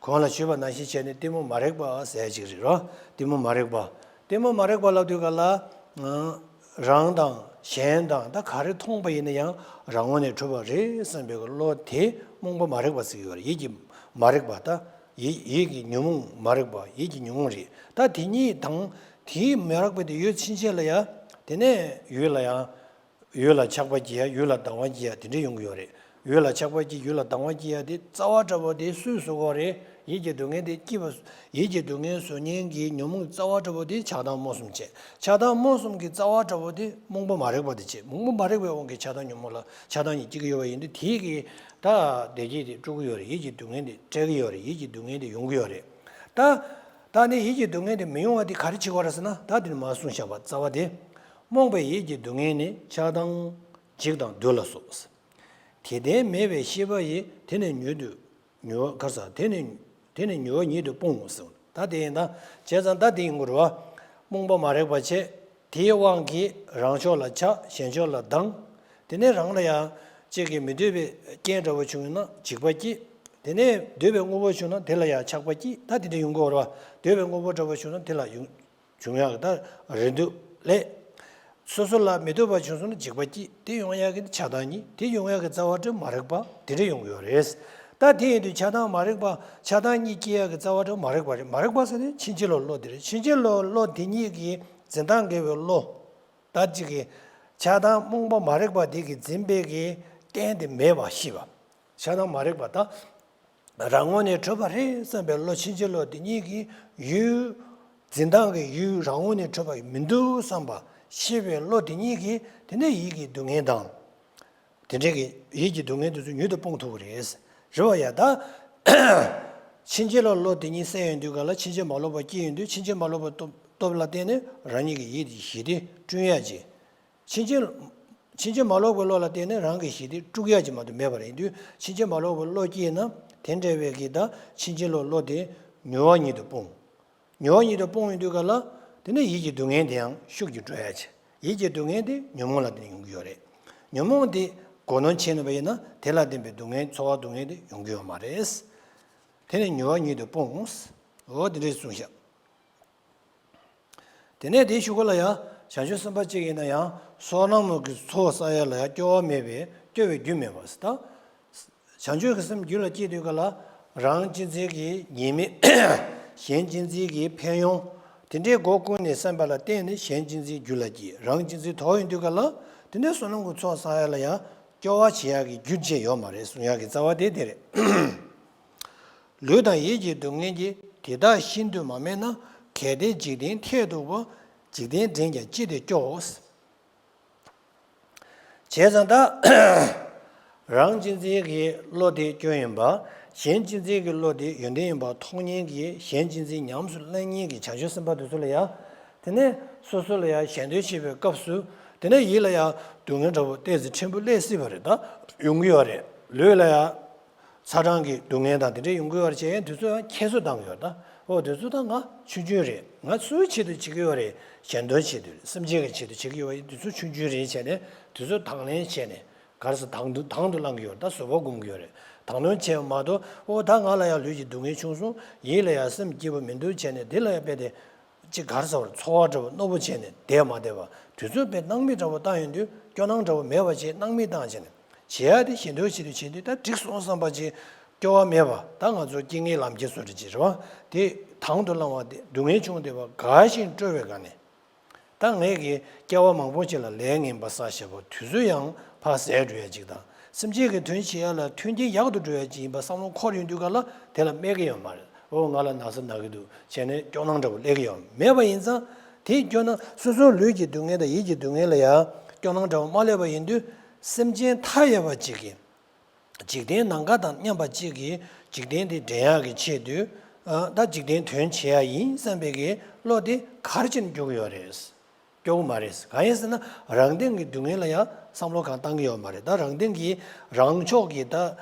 གོང་ལ་ཞུས་པ་ནང་བཞིན་བྱས་ནས་གཏི་མུག་མ་རིག་པ་ཟེར་ཡ་ཅིག་རེད་རོ། གཏི་མུག་མ་རིག་པ། གཏི་མུག་མ་རིག་པ་ལབ་དུས་ག་ལ། ཨང་། རང་དང་གཞན་དང་ད་ག་རེ་མཐོང་པ་ཡིན་ན་ཡང་རང་ངོས་ནས་གྲུབ་པ་རེད་བསམ་པའི་བློ་དེ་རྨོངས་པ་མ་རིག་པ་ཟེར་གྱི་ཡོད་རེད། ཡིད་ཀྱི་མ་རིག་པ། ད་ཡིད་ཡིད་ཀྱི་ཉོན་མོངས་མ་རིག་པ། ཡིད་ཀྱི་ཉོན་མོངས་རེད། ད་དེ་གཉིས་དང་དེའི་མ་རིག་པ་དེ་ཡོད་ཕྱིན་ཆད་ལ་ཡང་དེ་ནས་ཡུལ་ལ་ཡང་ཡུལ་ལ་ཆགས་པ་སྐྱེ་ཡ། ཡུལ་ལ་སྡང་བ་སྐྱེ་ཡ་དེ་འདྲ་ཡོང་གི་ཡོད་རེད། ཡུལ་ལ་ཆགས་པ་སྐྱེ། ཡུལ་ལ་སྡང་བ་སྐྱེ་ཡ་དེ་རྩ་བ་འདྲ་པོ་དེ་སུས་བཟོ་དགོས་རེད། ཡིད་ཀྱི་སྡུག་བསྔལ་དེ་སྐྱེས་པ། ཡིད་ཀྱི་སྡུག་བསྔལ་བཟོ་མཁན་གྱི་ཉོན་མོངས་རྩ་བ་འདྲ་པོ་དེ་ཆགས་སྡང་རྨོངས་གསུམ་བྱས། ཆགས་སྡང་རྨོངས་གསུམ་གྱི་རྩ་བ་འདྲ་པོ་དེ་རྨོངས་པ་མ་རིག་པ་དེ་བྱས། རྨོངས་པ་མ་རིག་པའི་དབང་གིས་ཆགས་སྡང་ཉོན་མོངས་ལ་ཆགས་སྡང་གཉིས་སྐྱེ་གི་ཡོད་པ་ཡིན་དུས། དེའི་གི་ད་བདེ་སྐྱིད་དེ་དཀྲུག་གི་ཡོད་རེད། ཡིད་ཀྱི་སྡུག་བསྔལ་དེ་སྤྲད་གི་ཡོད་རེད། ཡིད་ཀྱི་སྡུག་བསྔལ་དེ་ཡོང་གི་ཡོད་རེད། ད་ད་ནི་ཡིད་ཀྱི་སྡུག་བསྔལ་དེ་མི་ཡོང་བ་དེ་ག་རེ་བྱེད་དགོས་རེད་ཟེར་ན། ད་དེ་ནི་མ་གསུངས་བཞག་པ་རྩ་བ་དེ། རྨོངས་པའི་ཡིད་ཀྱི་སྡུག་བསྔལ་ནི། ཆགས་སྡང་འཇིགས་དང་སྡུག་ལ་སོགས། དེ་ལྟར་མེད་པའི་ཤེས་པ་ཡིས། དེ་ནི་མྱུར་དུ་མྱུར་བ་གར་ས། དེ་ནི་དེ་ནི་མྱུར་བ་ཉིད་དུ་སྤོང་ངོ་ཟེར། ད་དེ་ཡིན་ད། བྱས་ཙང་ད་དེ་ཡིན་དགོས་རེད་བ། རྨོངས་པ་མ་རིག་པ་བྱས། དེའི་དབང་གིས་རང་ཕྱོགས་ལ་ཆགས། གཞན་ཕྱོགས་ལ་སྡང་། དེ་ནས་རང་ལ་ཡང་གཅིག་གིས་མི་འདོད་པའི་རྐྱེན་འདྲ་བོ་བྱུང་ན་འཇིགས་པ་སྐྱེ། དེ་ནས་འདོད་པའི་དངོས་པོ་བྱུང་ན་དེ་ལ་ཡང་ཆགས་པ་སྐྱེ། ད་དེ་འདྲ་ཡོང་གི་ཡོད་རེད་བ། འདོད་པའི་དངོས་པོ་འདྲ་བོ་བྱུང་ན་དེ་ལ་ཡོང་། བྱུང་ཡག་གི་ད་རེ་འདུན་སླེབས། སོ་སོ་ལ་མི་འདོད་པ་བྱུང་སོང་ན་འཇིགས་པ་སྐྱེ། དེ་ཡོང་ཡག་གི་ཆགས་སྡང་གཉིས། དེ་ཡོང་ཡག་གི་རྩ་བ་འདྲ་མ་རིག་པ་དེ་འདྲ་ཡོང་གི་ཡོད་རེད། ད་དེ་ཡིན་དུས་ཆགས་སྡང་མ་རིག་པ། ཆགས་སྡང་གཉིས་སྐྱེ་ཡག་གི་རྩ་བ་འདྲ་མ་རིག་པ་རེད། མ་རིག་པ་ཟེར་ནི་ཕྱིན་ཅི་ལོག་བློ་དེ་རེད། ཕྱིན་ཅི་ལོག་བློ་དེ་གཉིས་ཀྱི་འཛིན་སྟངས་འགལ་བའི་བློ། ད་གཅིག་གི་ཆགས་སྡང་རྨོངས་པ་མ་རིག་པ་དེ་གི་འཛིན་པའི་གི་རྟེན་དེ་མེད་པ་ཤེས་པ། ཆགས་སྡང་མ་རིག་པ་ད། རང་ངོས་ནས་གྲུབ་པ་རེད་བསམ་པའི་བློ། ཕྱིན་ཅི་ལོག་དེ་གཉིས་ཀྱི་ཡུལ། འཛིན་སྟངས་ཀྱི་ཡུལ་རང་ངོས་ནས་གྲུབ་པ་མི་འདུག་བསམ་པ་ཤེས་པའི་བློ་དེ་གཉིས་ཀྱིས་དེ་ནས་ཡིད་ཀྱི་སྡུག་བསྔལ་དང་། དེ་འདྲའི་གི་ཡིད་ཀྱི་སྡུག་བསྔལ་དེ་ཚོ་མྱུར་དུ་སྤོང་ཐུབ་ཀྱི་རེད། རེད་བ་ཡ་ད། ཕྱིན་ཅི་ལོག་བློ་དེ་གཉིས་སད་ཡོང་དུས་ག་ལ་ཕྱིན་ཅི་མ་ལོག་པ་སྐྱེ་ཡོང་དུས། ཕྱིན་ཅི་མ་ལོག་པའི་སྟོབས་སྟོབས་ལ་བརྟེན་ནས་རང་ཉིད་ཀྱི་ཡིད་ཀྱི་ཞི་བདེ་བསྐྲུན་ཡ་གྱི། ཕྱིན་ཅི། ཕྱིན་ཅི་མ་ལོག་པའི་བློ་ལ་བརྟེན་ནས་རང་གི་ཞི་བདེ་དཀྲུག་ཡ་ཅིག་མ་གཏོགས་མེད་པ་རེད། ཡིན་དུས་ཕྱིན་ཅི་མ་ལོག་པའི་བློ་སྐྱེས་ན། དེ་འདྲ་བའི་གི་ད་ཕྱིན་ཅི་ལོག་བློ་དེ་མྱུར་བ་ཉིད་དུ་སྤོང་། མྱུར་བ་ཉིད་དུ་སྤོང་ཡོང་དུས་ག་ལ། དེ་ནས་ཡིད་ཀྱི་སྡུག་བསྔལ་དེ་ཡང་ཤུགས་ཀྱིས་འགྲོ་ཡ་ཆེ། ཡིད་ཀྱི་སྡུག་བསྔལ་དེ་ཉོན་མོངས་ལ་བརྟེན་ནས་ཡོང་གི་ཡོད་རེད། ཉོན་མོངས་དེ་གོ་ནོར་ཆེ་ནོར་བ་ཡིན་ན་དེ་ལ་བརྟེན་པའི་སྡུག་བསྔལ། ཚོར་བ་སྡུག་བསྔལ་དེ་ཡོང་གི་ཡོད་མ་རེད། དེ་ནས་མྱུར་བ་ཉིད་དུ་སྤོང་། འོ་དེ་འདྲས་གསུངས་ཤག་དེ་ནས་དེའི་གཞུག་གུ་ལ་ཡང་བྱང་ཆུབ་སེམས་དཔའ་གཅིག་ཡིན་ན་ཡང་བསོད་ནམས་ཀྱི་ཚོགས་བསགས་ཡ་ལ་ཡང་སྐྱོ་བ་མེད་པའི་སྐྱོ་བའི་རྒྱུ་མེད་པ་ཟེར་ད། བྱང་ཆུབ་ཀྱི་སེམས་རྒྱུད་ལ་སྐྱེས་དུས་ག་ལ་རང་གཅེས་འཛིན་གྱི་ཉེས་དམིགས། གཞན་གཅེས་འཛིན་གྱི་ཕན་ཡོན། དེ་འདྲའི་སྒོ་ཀུན་ནས་བསམ་པ་ལ་བརྟེན་ནས་གཞན་གཅེས་འཛིན་རྒྱུད་ལ་སྐྱེས། རང་གཅེས་འཛིན་དོར་ཡོང་དུས་ག་ལ་དེ་ནས་བསོད་ནམས་ཀྱི་ཚོགས་བསགས་ཡ་ལ་ཡང་སྐྱོ་བ་བྱེད་ཡ་གི་རྒྱུ་ཅིག་ཡོད་མ་རེད་གསུང་ཡ་གི་རྩ་བ་དེ་དེ་རེད། ལུས་དང་ཡིད་ཀྱི་སྡུག་བསྔལ་གྱིས། དེ་དག་ཤིན་ཏུ་མ་སྨད་ན། གལ་ཏེ་འཇིག་རྟེན་ཐད་གཏུགས་པ། འཇིག་རྟེན་འདྲེན་ཀྱང་ཅི་སྟེ་སྐྱོ། བྱས་ཙང་ད། རང་གཅེས་འཛིན་གྱི་བློ་དེ་སྐྱོན་ཡིན་པ། གཞན་གཅེས་འཛིན་གྱི་བློ་དེ་ཡོན་ཏན་ཡིན་པ་མཐོང་མཁན་གྱི། གཞན་གཅེས་འཛིན་ཉམས་སུ་བླང་མཁན་གྱི་བྱང་ཆུབ་སེམས་དཔའ་དེ་ཚོ་ལ་ཡང་། དེ་ནས་སོ་སོ་ལ་ཡང་གཞན་དོན་བྱེད་པའི་སྐབས་སུ། དེ་ནས་ཡིད་ལ་ཡང་སྡུག་བསྔལ་འདྲ་པོ་ཏོག་ཙམ་ཕྲན་བུ་སླེབས་སྲིད་པ་རེད། ད་ཡོང་གི་ཡོད་རེད། ལུས་ལ་ཡང་། ཚ་གྲང་གི་སྡུག་བསྔལ་དང་དེ་འདྲ་ཡོང་གི་ཡོད་རེད། བྱས་ཡང་དེ་ཚོ་ཡང་ཁྱད་གསོད་བཏང་གི་ཡོད་རེད། ད་འོ་དེ་ཚོ་ད་ང་ཆུང་ཆུང་རེད། ང་སུའི་ཆེད་དུ་བྱེད་ཀྱི་ཡོད་རེད། གཞན་དོན་ཆེད་དུ་རེད། སེམས་ཅན་གྱི་ཆེད་དུ་བྱེད་ཀྱི་ཡོད་པ་ཡིན་དུས་ཚོད་ཆུང་ཆུང་རེད་བྱས་ནས་དེ་ཚོ་དང་ལེན་བྱས་ནས་ག་རེ་ཟེར་དང་དུ་དང་དུ་བླང་གི་ཡོད་རེད། ད་བཟོད་པ་སྒོམ་གྱི་ཡོད་རེད། དང་དོན་བྱས་པ་མ་གཏོགས་ཨོ་ད་ང་ལ་ཡང་ལུས་ཀྱི་སྡུག་བསྔལ་བྱུང་སོང་། ཡིད་ལ་ཡང་སེམས་སྐྱིད་པོ་མི་འདུག་བྱས་ནས་དེ་ལ་ཡང་དཔེ་དེ་ཅིག་ག་རེ་ཟེར་བ་རེད། ཚོར་བ་འདྲ་བོ་རྣོ་པོ་བྱས་ནས་བསྡད་མ་བསྡད་པ་དུས་ཚོད་དཔེ་སྣང་མེད་འདྲ་བོ་བཏང་ཡོང་དུས་སྐྱོ་སྣང་འདྲ་བོ་མེད་པ་བྱས་སྣང་མེད་བཏང་བྱས་ནས་བྱེད་ཡ་དེ་གཞན་དོན་ཆེད་དུ་བྱེད་དུས་ད་འགྲིག་སོང་བསམ་པ་ཅིག་སྐྱོ་བ་མེད་པ་ད་ང་ཚོ་རྐྱེན་ངན་ལམ་ཁྱེར་བཟོ་འདྲ་ཅིག་རེད་བ། དེ་དང་དུ་བླང་བ་དེ་སྡུག་བསྔལ་བྱུང་བསྡད་པ་དགའ་ཞིང་སྤྲོ་བའི་སྒང་ནས། ད་ངས་ཀྱི་སྐྱེ་བ་མང་པོ་ཅིག་ལ་ལས་ངན་པ་བསགས་བཞག་པ་དུས་ཚོད་ཡང་ཕར་ཟད་འགྲོ་ཡ་ཅིག་དང་། སེམས་ཅན་གྱི་དོན་བྱེད་ཡ་ལ་མཐུན་རྐྱེན་ཡག་ཏུ་འགྲོ་ཡ་ཅིག་ཡིན་པ་བསམ་བློ་འཁོར་ཡོང་དུས་ག་ལ་དེ་ལ་སྨད་ཀྱི་ཡོད་མ་རེད། ཨོ་ང་ལ་ན་ཚ་ན་གི་འདུག་བྱས་ནས་སྐྱོ་སྣང་འདྲ་བོ་སླེབས་ཀྱི་ཡོད་མེད་པ་ཡིན་ཙང་། དེའི་སྐྱོ་སྣང་སོ་སོའི་ལུས་ཀྱི་སྡུག་བསྔལ་དང་ཡིད་ཀྱི་སྡུག་བསྔལ་ལ་ཡང་སྐྱོ་སྣང་འདྲ་བོ་མ་སླེབས་པ་ཡིན་དུས་སེམས་ཅན་མཐའ་ཡས་པ་ཅིག་གིས། འཇིག་རྟེན་ནམ་མཁའ་དང་མཉམ་པ་གཅིག་གིས་འཇིག་རྟེན་འདི་འདྲེན་ཡག་གི་ཆེད་དུ། ཨ་ད་འཇིག་རྟེན་དོན་བྱེད་ཡ་ཡིན་བསམ་པའི་གི་བློ་དེ་ག་རེ་བྱས་ནས་སྐྱོ་གི་ཡོད་རེད། སྐྱོ་གི་མ་རེད། གང་ཡིན་ཟེར་ན་རང་སྟེང་གི་སྡུག་བསྔལ་ལ་ཡང་བསམ་བློ་གང་བཏང་གི་ཡོད་མ་རེད། ད་རང་སྟེང་གི་རང་ཕྱོགས་ཀྱི་ད་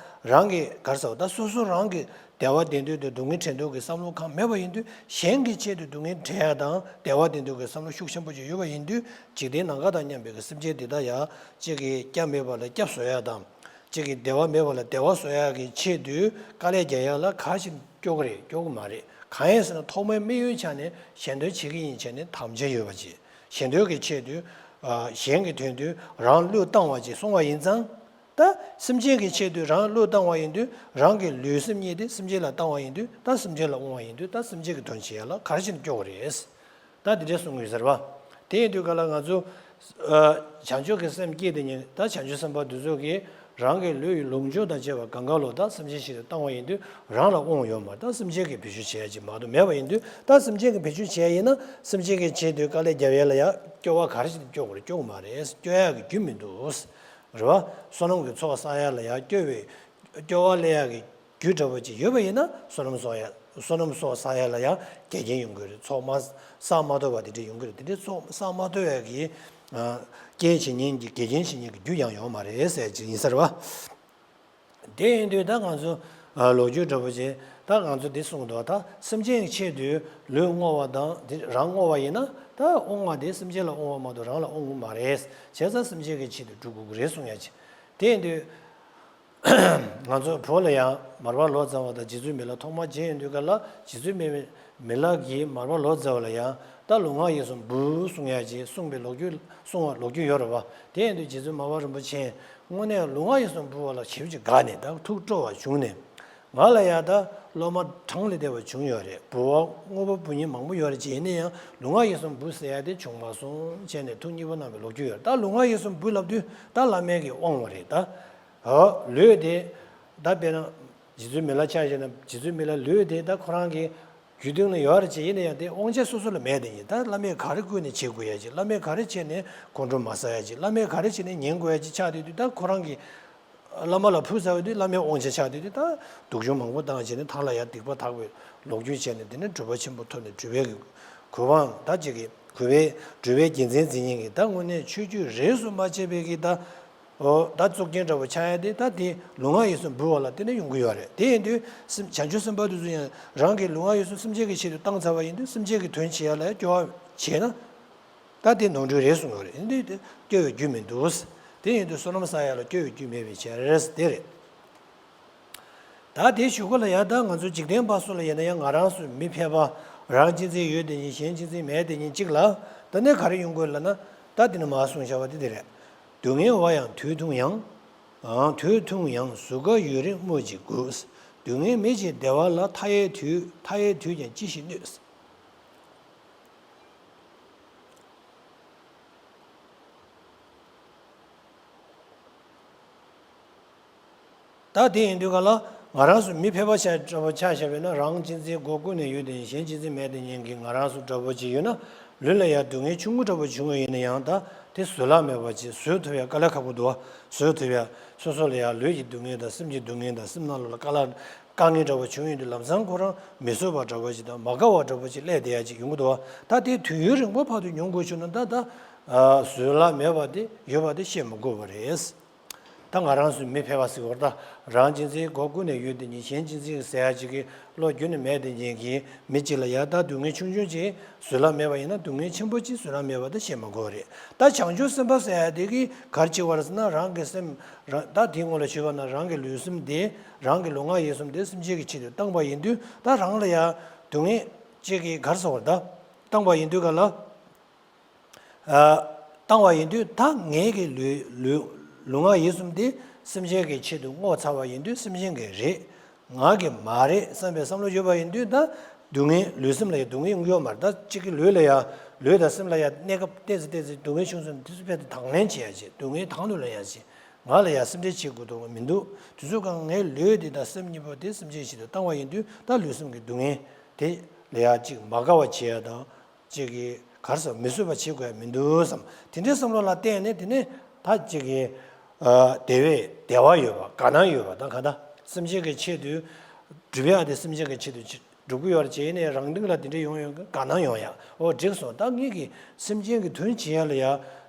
རང་གི་ག་རེ་ཟེར་བ་ད་སོ་སོ་རང་གི་བདེ་བ་བདེ་འདོད་དེ་སྡུག་བསྔལ་བྲལ་འདོད་ཀྱི་བསམ་བློ་གང་མེད་པ་ཡིན་དུས་གཞན་གྱི་ཆེད་དུ་སྡུག་བསྔལ་བྲལ་ཡ་དང་བདེ་བ་བདེ་འདོད་ཀྱི་བསམ་བློ་ཤུགས་ཆེན་པོ་ཅིག་ཡོད་པ་ཡིན་དུས་འཇིག་རྟེན་ནམ་མཁའ་དང་མཉམ་པའི་གི་སེམས་ཅན་དེ་དག་ཡང་གཅིག་གིས་སྐྱབས་མེད་པ་ལ་སྐྱབས་བཟོ་ཡ་དང་། གཅིག་གིས་བདེ་བ་མེད་པ་ལ་བདེ་བ་བཟོ་ཡག་གི་ཆེད་དུ་དཀའ་ལས་རྒྱག་ཡག་ལ་ག་ཞིག་སྐྱོ་གི་རེད། སྐྱོ་གི་མ་རེད། གང་ཡིན་ཟེར་ན་ཐོག་མའི་དམིགས་ཡུལ་ཆ་ནས་གཞན་དོན་བྱེད་ཀྱི་ཡིན་བྱས་ནས་དམ་བཅའ་ཡོད་པ་ཅིག་གཞན་དོན་གྱི་ཆེད་དུ། གཞན་གྱི་དོན་དུ་རང་བློས་བཏང་བ་ཅིག་གསུང་བ་ཡིན་ཙང་། ད་སེམས་ཅན་གྱི་ཆེད་དུ་རང་བློས་བཏང་བ་ཡིན་དུས་རང་གི་ལུས་སེམས་གཉིས་དེ་སེམས་ཅན་ལ་བཏང་བ་ཡིན་དུས་ད་སེམས་ཅན་ལ་དབང་བ་ཡིན་དུས་ད་སེམས་ཅན་གྱི་དོན་བྱེད་ཡག་ལ་ག་རེ་བྱས་ནས་སྐྱོ་གི་རེད། ད་དེ་འདྲས་གསུང་གི་ཡོད་ཟེར་བ། དེ་ཡིན་དུས་ག་ལ་ང་ཚོ། ཨ། བྱང་ཆུབ་ཀྱི་སེམས་བསྐྱེད་དེ་ཉིད་ད་བྱང་ཆུབ་སེམས་དཔའ་དེ་ཚོ་གིས་ རང་གི་ལུས་ཡི་ལོངས་སྤྱོད་དང་བཅས་པ་གང་ག་ལོ་ད་སེམས་ཅན་ཞིག་ཏུ་བཏང་བ་ཡིན་དུས་རང་ལ་དབང་ཡོད་མ་རེད། ད་སེམས་ཅན་གྱིས་བེད་སྤྱོད་བྱེད་ཡ་ཅིག་མ་གཏོགས་མེད་པ་ཡིན་དུས། ད་སེམས་ཅན་གྱིས་བེད་སྤྱོད་བྱེད་ཡ་ཡིན་ན་སེམས་ཅན་གྱི་ཆེད་དུ་དཀའ་ལས་རྒྱབ་ཡ་ལ་ཡ་སྐྱོ་བ་ག་རེ་བྱས་ཏེ་སྐྱོ་དགོས་རེད། སྐྱོ་གི་མ་རེད། སྐྱོ་ཡ་གི་རྒྱུ་མི་འདུག་རེད་བ། བསོད་ནམས་ཀྱི་ཚོགས་བསགས་ཡ་ལ་ཡ་སྐྱོ་བའི་སྐྱོ་བ་སླེབས་ཡ་གི་རྒྱུ་འདྲ་པོ་ཅིག་ཡོད་པ་ཡིན་ན་བསོད་ནམས་གསོག་ཡ། བསོད་ནམས་ཚོགས་བསགས་ཡ་ལ་ཡང་འགལ་རྐྱེན་ཡོང་གི་རེད། ཚོགས་མ་བསགས་མ་ཐུབ་པ་དེ་འདྲ་ཡོང་གི་རེད། དེ་འདྲའི་ཚོགས་བསགས་མ་ཐུབ་ཡ་གི་ཨ་རྐྱེན་བྱེད་མཁན་གྱི་འགལ་རྐྱེན་བྱེད་མཁན་གྱི་རྒྱུ་ཡང་ཡོང་མ་རེད་ཟེར་གྱི་ཡིན་ཟེར་བ། དེ་ཡིན་དུས་ད་ང་ཚོ་ཨ་ལོ་རྒྱུས་འདྲ་པོ་ཅིག་ད་ང་ཚོ་འདི་གསུངས་འདུག་ད་སེམས་ཅན་གྱི་ཆེད་དུ་ལུས་བསྔོ་བ་དང་དེ་རང་བསྔོ་བ་ཡིན་ན་ད་དབང་བ་དེ་སེམས་ཅན་ལ་དབང་བ་མ་གཏོགས་རང་ལ་དབང་གི་མ་རེད། བྱས་ཙང་སེམས་ཅན་གྱི་ཆེད་དུ་སྒྲུབ་དགོས་ཀྱི་རེད་གསུང་ཡ་ཅིག་དེ་ཡིན་དུས། ང་ཚོ་བོད་ལ་ཡང་མར་པ་ལོ་ཙཱ་བ་དང་རྗེ་བཙུན་མི་ལ་ཐོག་མར་མཇལ་ཡོང་དུས་སྐབས་ལ་རྗེ་བཙུན་མི་མི་ལ་གིས་མར་པ་ལོ་ཙཱ་བ་ལ་ཡང་ད་ལུས་ངག་ཡིད་གསུམ་བུ་གསུང་ཡ་ཅིག་གསུངས་པའི་ལོ་རྒྱུས་གསུང་བ་ལོ་རྒྱུས་ཡོད་རེད་བ། དེ་ཡིན་དུས་རྗེ་བཙུན་མར་པ་རིན་པོ་ཆེ་དངོས་གནས་ལུས་ངག་ཡིད་གསུམ་བུ་བ་ལ་ཞེ་པོ་ཅིག་དགའ་ནས་ད་ཐུགས་སྤྲོ་བ་བྱུང་ནས། ང་ལ་ཡང་ད་སློབ་མ་གྲངས་ལས་འདས་པ་བྱུང་ཡོད་རེད། བུ་བ་དངོས་པོ་བུ་གཉིས་མང་པོ་ཡོད་རེད། ཅེས་ཡིན་ན་ཡང་ལུས་ངག་ཡིད་གསུམ་བུ་ཟེར་ཡ་དེ་བྱུང་མ་སོང་བྱས་ནས་ཐུགས་མཉེས་པོ་གནང་བའི་ལོ་རྒྱུས་ཡོད་རེད། ད་ལུས་ངག་ཡིད་གསུམ་བུ་ལབ་དུས་ད་བླ་མའི་གི་དབང་བ་རེད་ད། ཨོ། ལུས་དེ། ད་དཔེར་ན། རྗེ་བཙུན་མི་ལ་ཆ་བཞག་ན་རྗེ་བཙུན་མི་ལ་ལུས་དེ་ད་ཁོ་རང་གི་རྒྱུད་སྟེང་ན་ཡོད་རེད་ཅེས་ཡིན་ན་ཡང་དེ་དབང་ཆ་སོ་སོ་ལ་མེད་དེ་ཡིན། ད་བླ་མས་ག་རེ་བསྐུལ་ནས་བྱེད་དགོས་ཡ་ཅིག་བླ་མས་ག་རེ་བྱས་ནས་ཁོང་ཁྲོ་མ་ཟ་ཡ་ཅིག་བླ་མས་ག་རེ་བྱས་ནས་ཉན་དགོས་ཡ་ཅིག་ཆགས་དུས་དུས་ད་ཁོ་རང་གི་བླ་མ་ལ་བུ་ཟ་བའི་དུས་བླ་མའི་དབང་ཆ་ཆགས་དུས་དུས་ད་སྡུག་སྦྱོང་མང་པོ་བཏང་བྱས་ནས་ཐང་ལ་ཡ་སྡིག་པ་དག་པའི་ལོ་རྒྱུས་བྱས་ནས་དེ་ནས་གྲུབ་པ་ཆེན་པོ་ཐོབ་ནས་གྲུབ་པའི་གི་གོ་འཕང་ད་ཅིག་གི་གུས་པས་གྲུབ་པའི་རྒྱལ་མཚན་འཛིན་མཁན་གྱི་ད་དངོས་གནས་ཆོས་བརྒྱུད་རིས་སུ་མ་ཆད་པའི་གི་ད། ཨོ། ད་གཙུག་རྒྱན་འདྲ་བོ་ཆགས་ཡ་དེ་ད་དེ་ལུས་ངག་ཡིད་གསུམ་བུ་བ་ལ་བརྟེན་ནས་ཡོང་གི་ཡོད་རེད། དེ་ཡིན་དུས་སེམས་བྱང་ཆུབ་སེམས་དཔའ་དེ་ཚོ་ཡང་རང་གི་ལུས་ངག་ཡིད་གསུམ་སེམས་ཅན་གྱི་ཆེད་དུ་བཏང་ཚར་བ་ཡིན་དུས་སེམས་ཅན་གྱི་དོན་བྱེད་ཡ་ལ་སྐྱོ་བ་བྱས་ན། ད་དེ་ནོར་འཁྲུལ་རེད་གསུངས་ཡོད་རེད། ཡིན་དུས་དེ་སྐྱོ་བའི་རྒྱུ་མི་འདུག་དེ་ཡིན་དུས་བསོད་ནམས་བསགས་ཡ་ལ་སྐྱོ་བའི་རྒྱུ་མེད་པའི་ཕྱིར་དེ་རེད། ད་དེའི་གཞུག་གུ་ལ་ཡང་ད་ང་ཚོ་འཇིག་རྟེན་པ་སུ་ལ་ཡིན་ན་ཡང་ང་རང་ཚོ་མི་ཕལ་པ། རང་གཅེས་འཛིན་ཡོད་དེ་ཉིད་གཞན་གཅེས་འཛིན་མེད་དེ་ཉིད་གཅིག་ལ། ད་ནས་ག་རེ་ཡོང་དགོས་ལབ་ན། ད་དེ་ནས་མར་གསུངས་བཞག་པ་དེ་དེ་རེད། སྡུག་བསྔལ་བ་ཡང་དུས་ཐུང་ཡང་། དུས་ཐུང་ཡང་གཟུགས་ཀ་ཡུན་རིང་སྨོས་ཅི་དགོས། སྡུག་བསྔལ་མི་བྱེད་བདེ་བ་ལ། མཐའ་ཡས་དུས་མཐའ་ཡས་དུས་ཀྱང་ཅི་ཞིག་གནོད། ད་དེ་ཡིན་དུས་ག་ལ་ང་རང་ཚོ་མི་ཕལ་པ་ཆ་འདྲ་པོ་ཆ་བཞག་པས་ན། རང་གཅེས་འཛིན་སྒོ་ཀུན་ནས་ཡོད་དེ་གཞན་གཅེས་འཛིན་མེད་དེ་ཉིད་ཀྱི་ང་རང་ཚོ་འདྲ་པོ་ཅིག་ཡོད་ན། ལུས་ལ་ཡང་སྡུག་བསྔལ་ཆུང་ངུ་འདྲ་པོ་བྱུང་བ་ཡིན་ན་ཡང་ད་དེ་བཟོད་གླགས་མེད་པ་ཅིག་བཟོད་ཐུབ་ཡ་དཀའ་ལས་ཁག་པོ་འདུག་བ། བཟོད་ཐུབ་ཡ་སོ་སོ་ལ་ཡང་ལུས་ཀྱི་སྡུག་བསྔལ་དང་སེམས་ཀྱི་སྡུག་བསྔལ་དང་སེམས་ནང་ལོགས་ལ་དཀའ་ལས་དཀའ་ངལ་འདྲ་པོ་བྱུང་ཡོང་དུས་ལམ་སང་ཁོ་རང་མི་བཟོད་པ་འདྲ་པོ་ཅིག་དང་མ་དགའ་བ་འདྲ་པོ་ཅིག་སླེབས་བསྡད་ཡ་ཅིག་ཡོང་གི་འདུག་བ། ད་དེ་དུས་ཡུན་རིང་པོ་བར་དུ་མྱོང་དགོས་བྱུང་ན་ད་ད་བཟོད་གླགས་མེད་པ་དེ་ཡོད་པ་དེ་བཤད་མི་དགོས་པ་རེད། ད་ང་རང་ཚོའི་མི་ཕལ་པ་ཟེར་བ་ད་རང་གཅེས་འཛིན་སྒོ་ཀུན་ནས་ཡོད་དེ་ཉིད་གཞན་གཅེས་འཛིན་ཟེར་ཡ་ཅིག་གི་བློ་རྒྱུན་ནས་མེད་དེ་ཉིད་ཀྱི་མི་གཅིག་ལ་ཡ་ད་སྡུག་བསྔལ་ཆུང་ཆུང་ཅིག་བཟོད་གླགས་མེད་པ་ཡིན་ན་སྡུག་བསྔལ་ཆེན་པོ་ཅིག་བཟོད་གླགས་མེད་པ་ད་བཤད་མ་དགོས་རེད། ད་བྱང་ཆུབ་སེམས་དཔའ་ཟེར་ཡ་དེ་གི་ག་རེ་བྱེད་པ་རེད་ཟེར་ན། རང་གི་སེམས་རང་ད་དེའི་སྔོན་ལ་ཞུས་པ་ན་རང་གི་ལུས་སེམས་དེ་རང་གི་ལུས་ངག་ཡིད་གསུམ་དེ་སེམས་ཅན་གྱི་ཆེད་དུ་བཏང་པ་ཡིན་དུས་ད་རང་ལ་ཡ་སྡུག་བསྔལ་ཅིག་གི་ག་རེ་ཟེར་བ་རེད། ད་བཏང་པ་ཡིན་དུས་ག་ལ། བཏང་བ་ཡིན་དུས་ད་ངའི་གི་ལུས་ལུས་ལུས་ངག་ཡིད་གསུམ་དེ་སེམས་ཅན་གྱི་ཆེད་དུ་བསྔོས་ཚར་བ་ཡིན་དུས་སེམས་ཅན་གྱི་རེད། ང་གི་མ་རེད་བསམ་པའི་བསམ་བློ་ཡོད་པ་ཡིན་དུས་ད་སྡུག་བསྔལ་ལུས་སེམས་ལ་ཡང་སྡུག་བསྔལ་ཡོང་གི་ཡོད་མ་རེད། ད་གཅིག་གི་ལུས་ལ་ཡང་ལུས་དང་སེམས་ལ་ཡང་གནས་སྐབས་ཏོག་ཙམ་ཏོག་ཙམ་སྡུག་བསྔལ་བྱུང་སོང་ན་དེ་ཚོ་ཕར་དང་ལེན་བྱེད་ཡ་བྱེད། སྡུག་བསྔལ་དང་ལེན་ཡ་བྱེད། ང་ལ་ཡང་སེམས་ཁྲལ་བྱེད་དགོས་དོན་མི་འདུག་དེ་ཚོ་གང་ངའི་ལུས་འདི་དང་སེམས་གཉིས་པོ་དེ་སེམས་ཅན་ཞིག་ཏུ་བཏང་བ་ཡིན་དུས་ད་ལུས་སེམས་ཀྱི་སྡུག་བསྔལ་དེ་ལ་ཡང་གཅིག་མ་དགའ་བ་བྱེད་ཡ་དང་། ཅིག་གིས་ག་རེ་ཟེར་མི་བཟོད་པ་བྱེད་དགོས་ཡ་མི་འདུག་བསམ། དེ་འདྲའི་བསམ་བློ་ལ་བརྟེན་ནས་དེ་ནས་ད་ཅིག་གིས་བདེ་བའི་བདེ་བ་ཡོད་པ་དགའ་སྣང་ཡོད་པ་དང་། གང་ལྟར་སེམས་ཅན་གྱི་ཆེད་དུ་སྒྲུབ་ཡ་དེ་སེམས་ཅན་གྱི་ཆེད་དུ་སྒྲུབ་ཀྱི་ཡོད་རེད་ཅེས་ནས་རང་སྟེང་ལ་དེ་འདྲ་ཡོང་ཡོང་གི་དགའ་སྣང་ཡོང་ཡ། འོ་འགྲིག་སོང་། ད་ངེད་ཀྱིས་སེམས་ཅན་གྱི་དོན་བྱེད་ཡ་ལ་ཡ་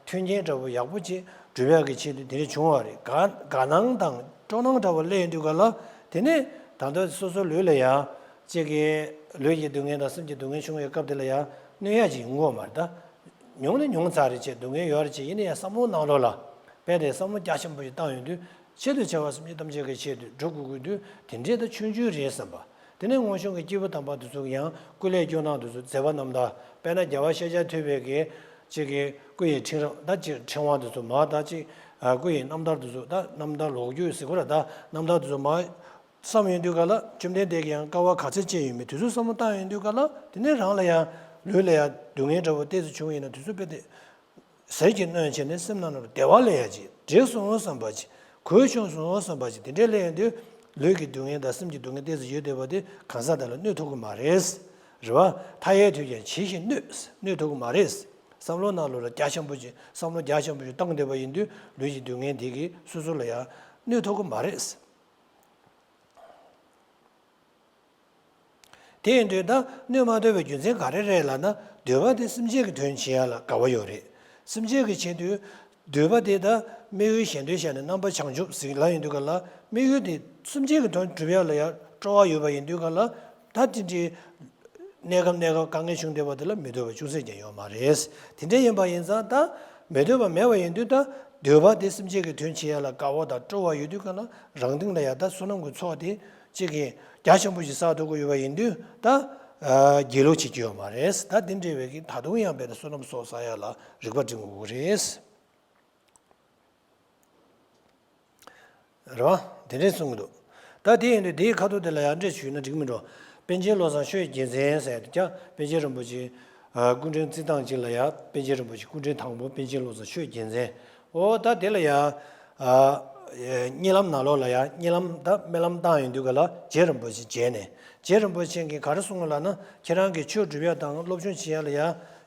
མཐུན་རྐྱེན་འདྲ་པོ་ཡག་པོ་ཅིག་སྒྲུབ་ཡ་གི་ཆེད་དུ་དེ་འདྲ་བྱུང་བ་རེད། དགའ་དགའ་སྣང་དང་སྤྲོ་སྣང་འདྲ་པོ་སླེབས་ཡོང་དུས་ག་ལ་དེ་ནས་ད་ལྟ་སོ་སོ་ལུས་ལ་ཡ། གཅིག་གིས་ལུས་ཀྱི་སྡུག་བསྔལ་དང་སེམས་ཀྱི་སྡུག་བསྔལ་བྱུང་བའི་སྐབས་དེ་ལ་ཡང་གནོད་ཡ་ཅིག་ཡོང་གི་ཡོད་མ་རེད། ད་མྱོང་ནི་མྱོང་ཚར་རེད་ཅེས། སྡུག་བསྔལ་ཡོད་རེད་ཅེས། ཡིན་ན་ཡང་བསམ་བློ་ནང་ལོགས་ལ་དཔེ་དེ་བསམ་བློ་རྒྱ་ཆེན་པོ་ཞིག་བཏང་ཡོང་དུས་ཆེད་དུ་བྱ་བ་སེམས་ཅན་ཐམས་ཅད་ཀྱི་ཆེད་དུ་སྒྲུབ་དགོས་ཀྱི་དུས་དེ་འདྲས་ད་ཆུང་ཆུང་རེད་བསམ་པ། དེ་ནས་སྔོན་བྱུང་གི་སྐྱེས་བུ་དམ་པ་དེ་ཚོ་ཡང་སྐུ་ལས་སྐྱོང་སྟངས་དེ་ཚོ་མཛད་པ་རྣམ་ཐར། དཔེར་ན་རྒྱལ་བ་ཤཱཀྱ་ཐུབ་པའི་གི་གཅིག་གི་སྐུ་ཡི་ཕྲེང་རབ་ད་གཅིག་ཕྲེང་བ་དེ་ཚོ་མར་ད་གཅིག་སྐུ་ཡི་རྣམ་ཐར་དེ་ཚོ་ད་རྣམ་ཐར་ལོ་རྒྱུས་ཟེར་དགོས་རེད། ད་རྣམ་ཐར་དེ་ཚོ་མར། བསམ་ཡོང་དུས་ག་ལ་བཅོམ་ལྡན་འདས་ཀྱིས་ཡང་དཀའ་བ་ག་ཚོད་སྤྱད་ཡོད་མེད་དེ་ཚོ་བསམ་བློ་བཏང་ཡོང་དུས་ག་ལ་དེ་ནས་རང་ལ་ཡང་ལུས་ལ་ཡང་སྡུག་བསྔལ་འདྲ་པོ་ཏོག་ཙམ་བྱུང་བ་ཡིན་ན་དེ་ཚོ་དཔེ་དེ་ཟས་ཀྱིས་གནོན་བྱས་ནས་སེམས་ནང་ལ་བདེ་བ་སླེབས་ཡ་ཅིག་འགྲིག་སོང་བསམ་པ་ཅིག་ གོས་ཆུང་སོང་བསམ་པ་ཞིག་དེ་འདྲའི་སླེབས་ཡོང་དུས། ལུས་ཀྱི་སྡུག་བསྔལ་དང་སེམས་ཀྱི་སྡུག་བསྔལ་ཏོག་ཙམ་ཡོད་བསྡད་པ་དེ་གང་ཟག་དེ་ལ་གནོད་ཐུབ་ཀྱི་མ་རེད། རེད་བ། མཐའ་ཡས་དུས་ཀྱང་ཇི་བཞིན་གནོད། གནོད་ཐུབ་ཀྱི་མ་རེད། བསམ་བློ་ནང་ལོགས་ལ་རྒྱ་ཆེན་པོ་ཅིག་བསམ་བློ་རྒྱ་ཆེན་པོ་ཅིག་བཏང་བསྡད་པ་ཡིན་དུས། ལུས་ཀྱི་སྡུག་བསྔལ་དེ་གིས་སོ་སོ་ལ་ཡང་གནོད་ཐུབ་ཀྱི་མ་རེད། དེ་ཡིན་དུས་ད་གནོད་མ་ཐུབ་པའི་རྒྱུ་མཚན་ག་རེ་རེད་ལབ་ན། འདོད་པ་དེ་སེམས་ཅན་གྱི་དོན་བྱེད་ཡ་ལ་དགའ་བ་ཡོད་རེད། སེམས་ཅན་གྱི་ཆེད་དུ་འདོད་པ་དེ་ད་དམིགས་ཡུལ་གཞན་དོན་བྱས་ནས་རྣམ་པ་བྱང་ཆུབ་ཟེར་ལབ་ཡོང་དུས་ག་ལ། དམིགས་ཡུལ་དེ་སེམས་ཅན་གྱི་དོན་སྒྲུབ་ཡ་ལ་ཡ་སྤྲོ་བ་ཡོད་པ་ཡིན་དུས་ག་ལ། ད་དེ་འདྲའི་གནས་སྐབས་གནས་སྐབས་དཀའ་ངལ་བྱུང་བསྡད་པ་དེ་ལ་མི་འདོད་པ་ཅུང་ཟད་ཀྱང་ཡོད་མ་རེད། དེ་འདྲ་ཡིན་པ་ཡིན་ཙང་ད་མི་འདོད་པ་མེད་པ་ཡིན་དུས། ད་འདོད་པ་དེ་སེམས་ཅན་གྱི་དོན་བྱེད་ཡ་ལ་དགའ་བ་དང་སྤྲོ་བ་ཡོད་དུས་ག་ལ། རང་སྟེང་ལ་ཡ་ད་བསོད་ནམས་ཀྱི་ཚོགས་དེ་གཅིག་གིས་རྒྱ་ཆེན་པོ་ཞིག་བསགས་ཐུབ་ཀྱི་ཡོད་པ་ཡིན་དུས། ད་སྒྱིད་ལུག་བྱེད་ཀྱི་ཡོད་མ་རེད། ད་དེ་འདྲ་བའི་གི་ད་དུང་ཡང་དཔེར་ན་བསོད་ནམས་ཚོགས་བསགས་ཡ་ལ་རིག་པ་སྒྲིམ་དགོས་ཀྱི་རེད། རེད་བ། དེ་འདྲས་གསུང་གི་འདུག་ད་དེ་ཡིན་དུས་དེའི་ཁ་ཐུག་དེ་ལ་ཡང་འགྲེལ་ཞུས་ན་འགྲིག་མི་འགྲོ། པཎ་ཆེན་བློ་བཟང་ཆོས་རྒྱལ་མཚན་ཟེར་ཡ་དེ་ཀྱང་པཎ་ཆེན་རིན་པོ་ཆེ། ཨ། སྐུ་ཕྲེང་རྩི་སྟངས་གཅིག་ལ་ཡ། པཎ་ཆེན་རིན་པོ་ཆེ་སྐུ་ཕྲེང་དང་པོ་པཎ་ཆེན་བློ་བཟང་ཆོས་རྒྱལ་མཚན། ཨོ་ད་དེ་ལ་ཡ། ཨ། གཉིད་ལམ་ནང་ལོགས་ལ་ཡ། གཉིད་ལམ་ད་རྨི་ལམ་བཏང་ཡོང་དུས་ག་ལ་རྗེ་རིན་པོ་ཆེ་མཇལ་ནས། རྗེ་རིན་པོ་ཆེ་གིས་ག་རེ་གསུངས་ལབ་ན། ཁྱེད་རང་གིས་ཆོས་སྒྲུབ་ཡ་དང་སློབ་སྦྱོང་བྱེད་ཡ་ལ་ཡ་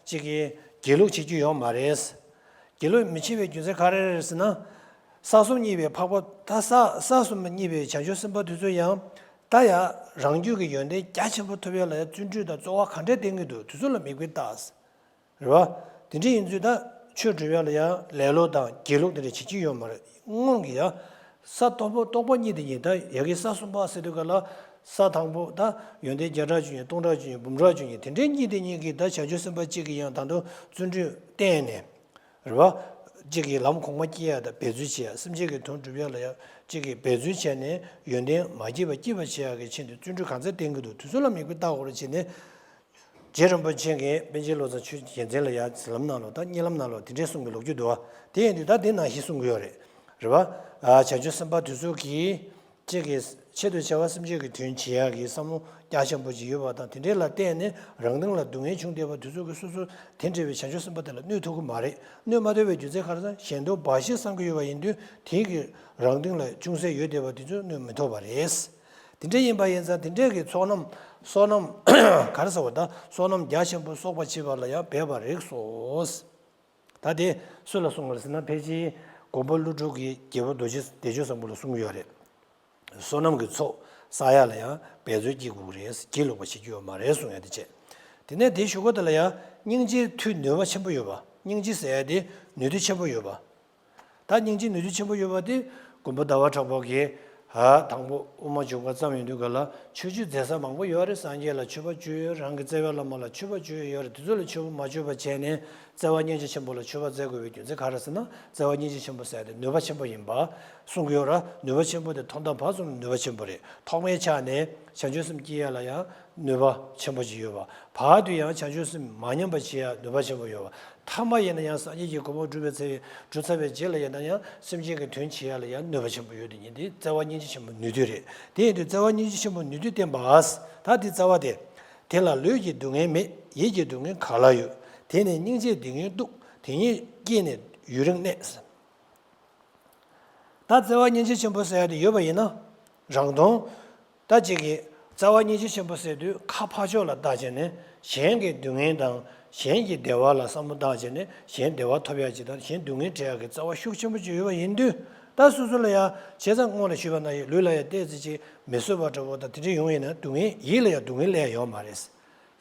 གཅིག་གིས་སྒྱིད་ལུག་བྱེད་རྒྱུ་ཡོད་མ་རེད། སྒྱིད་ལུག་མི་བྱེད་པའི་རྒྱུ་མཚན་ག་རེ་རེད་ཟེར་ན། ས་གསུམ་གཉིས་པའི་འཕགས་པ། ད་ས་ས་གསུམ་གཉིས་པའི་བྱང་ཆུབ་སེམས་དཔའ་དེ་ཚོ་ཡང་ད་ཡ་རང་རྒྱུད་ཀྱི་ཡོན་ཏན་རྒྱ་ཆེན་པོ་ཐོབ་ཡ་ལ་ཡ་བརྩོན་འགྲུས་དང་རྩོལ་བ་ག་འདྲས་བསྟེན་གྱི་འདུག་དེ་ཚོ་ལ་མིག་དཔེ་ལྟ། རེད་བ། དེ་འདྲ་ཡིན་ཚུལ་ད་ཆོས་སྒྲུབ་ཡ་ལ་ཡ་ལེ་ལོ་དང་སྒྱིད་ལུག་དེ་འདྲ་བྱེད་ཀྱི་ཡོད་མ་རེད། སྔོན་གྱི་ཡ་ས་རྟོགས་པ་རྟོགས་པ་གཉིས་དེ་གཉིས། ད་ཡ་གི་ས་གསུམ་པ་ཟེར་དུས་ག་ལ། ས་དང་པོ་ད་ཡོན་ཏན་བརྒྱ་ཕྲག་བཅུ་གཉིས། སྟོང་ཕྲག་བཅུ་གཉིས། འབུམ་ཕྲག་བཅུ་གཉིས། དེ་འདྲའི་གཉིས་དེ་གཉིས་ཀྱིས་ད་བྱང་ཆུབ་སེམས་དཔའ་གཅིག་གིས་ཡང་ད་དུང་བརྩོན་འགྲུས་བསྟེན་ནས། རེད་བ། གཅིག་གིས་ལམ་གོང་མ་སྐྱེ་ཡ་དང་འབད་རྩོལ་བྱེད་ཡ། སེམས་ཅན་གྱི་དོན་སྒྲུབ་ཡ་ལ་ཡ་གཅིག་གིས་འབད་རྩོལ་བྱས་ནས་ཡོན་ཏན་མ་སྐྱེས་པ་སྐྱེས་པ་བྱེད་ཡ་གི་ཆེད་དུ་བརྩོན་འགྲུས་གང་ཚད་བསྟེན་གྱི་འདུག་དེ་ཚོ་ལ་མིག་དཔེ་ལྟ་དགོས་རེད་བྱས་ནས། རྗེ་རིན་པོ་ཆེ་གིས་པཎ་ཆེན་བློ་བཟང་ཆོས་རྒྱལ་མཚན་ལ་ཡ་ཟེར་ལམ་ནང་ལོགས། ད་གཉིད་ལམ་ནང་ལོགས་དེ་འདྲས་གསུང་གི་ལོ་རྒྱུས་འདུག་བ། དེ་ཡིན་དུས་ད་དེ་ནང་བཞིན་གསུང་གི་ཡོད་རེད། རེད་བ། ཨ། བྱང་ཆུབ་སེམས་དཔའ་དེ་ཚོ་གིས་གཅིག་གིས་ཆེད་དུ་བྱ་བ་སེམས་ཅན་གྱི་དོན་བྱེད་ཡག་གི་བསམ་བློ་རྒྱ་ཆེན་པོ་ཅིག་ཡོད་པ་དང་། དེ་འདྲས་ལ་བརྟེན་ནས་རང་སྟེང་ལ་སྡུག་བསྔལ་བྱུང་བསྡད་པ་དེ་ཚོ་གིས་སོ་སོ་དེ་འདྲ་བའི་བྱང་ཆུབ་སེམས་དཔའ་དེ་ལ་གནོད་ཐུབ་ཀྱི་མ་རེད། གནོད་མ་ཐུབ་པའི་རྒྱུ་མཚན་ག་རེ་ཟེར་ན། གཞན་དོན་འབའ་ཞིག་བསམ་གྱི་ཡོད་པ་ཡིན་དུས། དེ་གིས་རང་སྟེང་ལ་ཅུང་ཟད་ཡོད་བསྡད་པ་དེ་ཚོ་གནོད་མི་ཐུབ་པ་རེད། དེ་འདྲ་ཡིན་པ་ཡིན་ཙང་དེ་འདྲས་ཀྱི་ཚོགས་རྣམས། བསོད་ནམས་ག་རེ་ཟེར་བ། ད་བསོད་ནམས་རྒྱ་ཆེན་པོ་གསོག་པར་བྱེད་པ་ལ་ཡང་འབད་པ་རིགས་སོ། ད་དེ་སུ་ལ་གསུངས་པ་རེད་ཟེར་ན། ཕལ་ཆེར་མགོན་པོ་ཀླུ་སྒྲུབ་ཀྱིས་རྒྱལ་པོ་རྡོ་རྗེ་བདེ་མཆོག་བཟང་པོ་ལ་གསུངས་ཡོད་རེད། བསོད་ནམས་ཀྱི་ཚོགས་བསགས་ཡ་ལ་ཡང་འབད་རྩོལ་སྐྱེ་དགོས་ཀྱི་རེད། སྒྱིད་ལུག་པ་བྱེད་རྒྱུ་ཡོད་མ་རེད་གསུང་ཡ་དེ་བྱས། དེ་ནས་དེའི་གཞུག་གུ་དེ་ལ་ཡང་སྙིང་རྗེའི་མཐུ་ནུས་པ་ཆེན་པོ་ཡོད་པ། སྙིང་རྗེ་ཟེར་ཡ་དེ་ནུས་མཐུ་ཆེན་པོ་ཡོད་པ། ད་སྙིང་རྗེ་ནུས་མཐུ་ཆེན་པོ་ཡོད་པ་དེ་མགོན་པོ་ཟླ་བ་གྲགས་པ་གིས། ཨ། དང་པོ་དབུ་མ་འཇུག་པ་བརྩམས་ཡོང་དུས་ག་ལ། ཆོས་སྤྱོད་མཛད་ས་མང་པོ་ཡོད་རེད། སངས་རྒྱས་ལ་མཆོད་པ་བརྗོད་ཡོད། རང་གི་བརྩེ་བའི་བླ་མ་ལ་མཆོད་པ་བརྗོད་ཡོད་རེད། དེ་ཚོ་ལ་མཆོད་པ་མ་བརྗོད་པ་བྱས་ནས་བརྩེ་བ་སྙིང་རྗེ་ཆེན་པོ་ལ་མཆོད་པ་མཛད་དགོས་པའི་རྒྱུ་མཚན་ག་རེ་ཟེར་ན། བརྩེ་བ་སྙིང་རྗེ་ཆེན་པོ་ཟེར་ཡ་དེ་ནུས་པ་ཆེན་པོ་ཡིན་པ་གསུང་གི་ཡོད་ར། ནུས་པ་ཆེན་པོ་དེ་ཐོག་མཐའ་བར་གསུམ་ནུས་པ་ཆེན་པོ་རེད། ཐོག་མའི་ཆ་ནས་བྱང་ཆུབ་སེམས་སྐྱེ་ཡ་ལ་ཡང་ནུས་པ་ཆེན་པོ་ཅིག་ཡོད་པ། བར་དུ་ཡང་བྱང་ཆུབ་སེམས་མ་ཉམས་པ་བྱེད་ཡ་ནུས་པ་ཆེན་པོ་ཡོད་པ། ཐ་མ་ཡིན་ན་ཡང་སངས་རྒྱས་ཀྱི་གོ་འཕང་སྒྲུབ་པའི་ཚེ། སྒྲུབ་ཚར་བའི་རྗེས་ལ་ཡིན་ན་ཡང་སེམས་ཅན་གྱི་དོན་བྱེད་ཡ་ལ་ཡང་ནུས་པ་ཆེན་པོ་ཡོད་དེ་ཉིད་དེ་བརྩེ་བ་སྙིང་རྗེ་ཆེན་པོ་ནུས་མཐུ་རེད། དེ་ཡིན་དུས་བརྩེ་བ་སྙིང་རྗེ་ཆེན་པོ་ནུས་མཐུ་བསྟན་པ། ད་དེ་བརྩེ་བ་དེ། དེ་ལ་ལུས་ཀྱི་སྡུག་བསྔལ་མེད། ཡིད་ཀྱི་སྡུག་བསྔལ་ག་ལ་ཡོད། དེ་ནི་སྙིང་རྗེའི་སྡུག་བསྔལ་སྡུག་དེ་ཉིད་སྐྱེས་ནས་ཡུན་རིང་གནས། ད་བརྩེ་བ་སྙིང་རྗེ་ཆེན་པོ་ཟེར་ཡ་དེ་ཡོད་པ་ཡིན་ན། རང་དོན། ད་གཅིག་གིས་བརྩེ་བ་སྙིང་རྗེ་ཆེན་པོ་ཟེར་དུས་ཁ་ཕར་ཕྱོགས་ལ་བལྟས་བྱས་ནས་གཞན་གྱི་སྡུག་བསྔལ་དང་། གཞན་གྱི་བདེ་བ་ལ་བསམ་བློ་བཏང་བྱས་ནས་གཞན་བདེ་བ་ཐོབ་ཡ་ཅིག་དང་། གཞན་སྡུག་བསྔལ་བྲལ་ཡ་གི་བརྩེ་བ་ཤུགས་ཆེན་པོ་ཅིག་ཡོད་པ་ཡིན་དུས། ད་སོ་སོ་ལ་ཡ་བྱས་ཙང་སྔོན་ལ་ཞུས་པ་ནང་བཞིན་ལུས་ལ་ཡ་ཏོག་ཙམ་ཅིག་མི་བཟོད་པ་འདྲ་བོ་དང་དེ་འདྲ་ཡོང་ཡིན་ན། སྡུག་བསྔལ་ཡིད་ལ་ཡ་སྡུག་བསྔལ་སླེབས་ཡ་ཡོད་མ་རེད།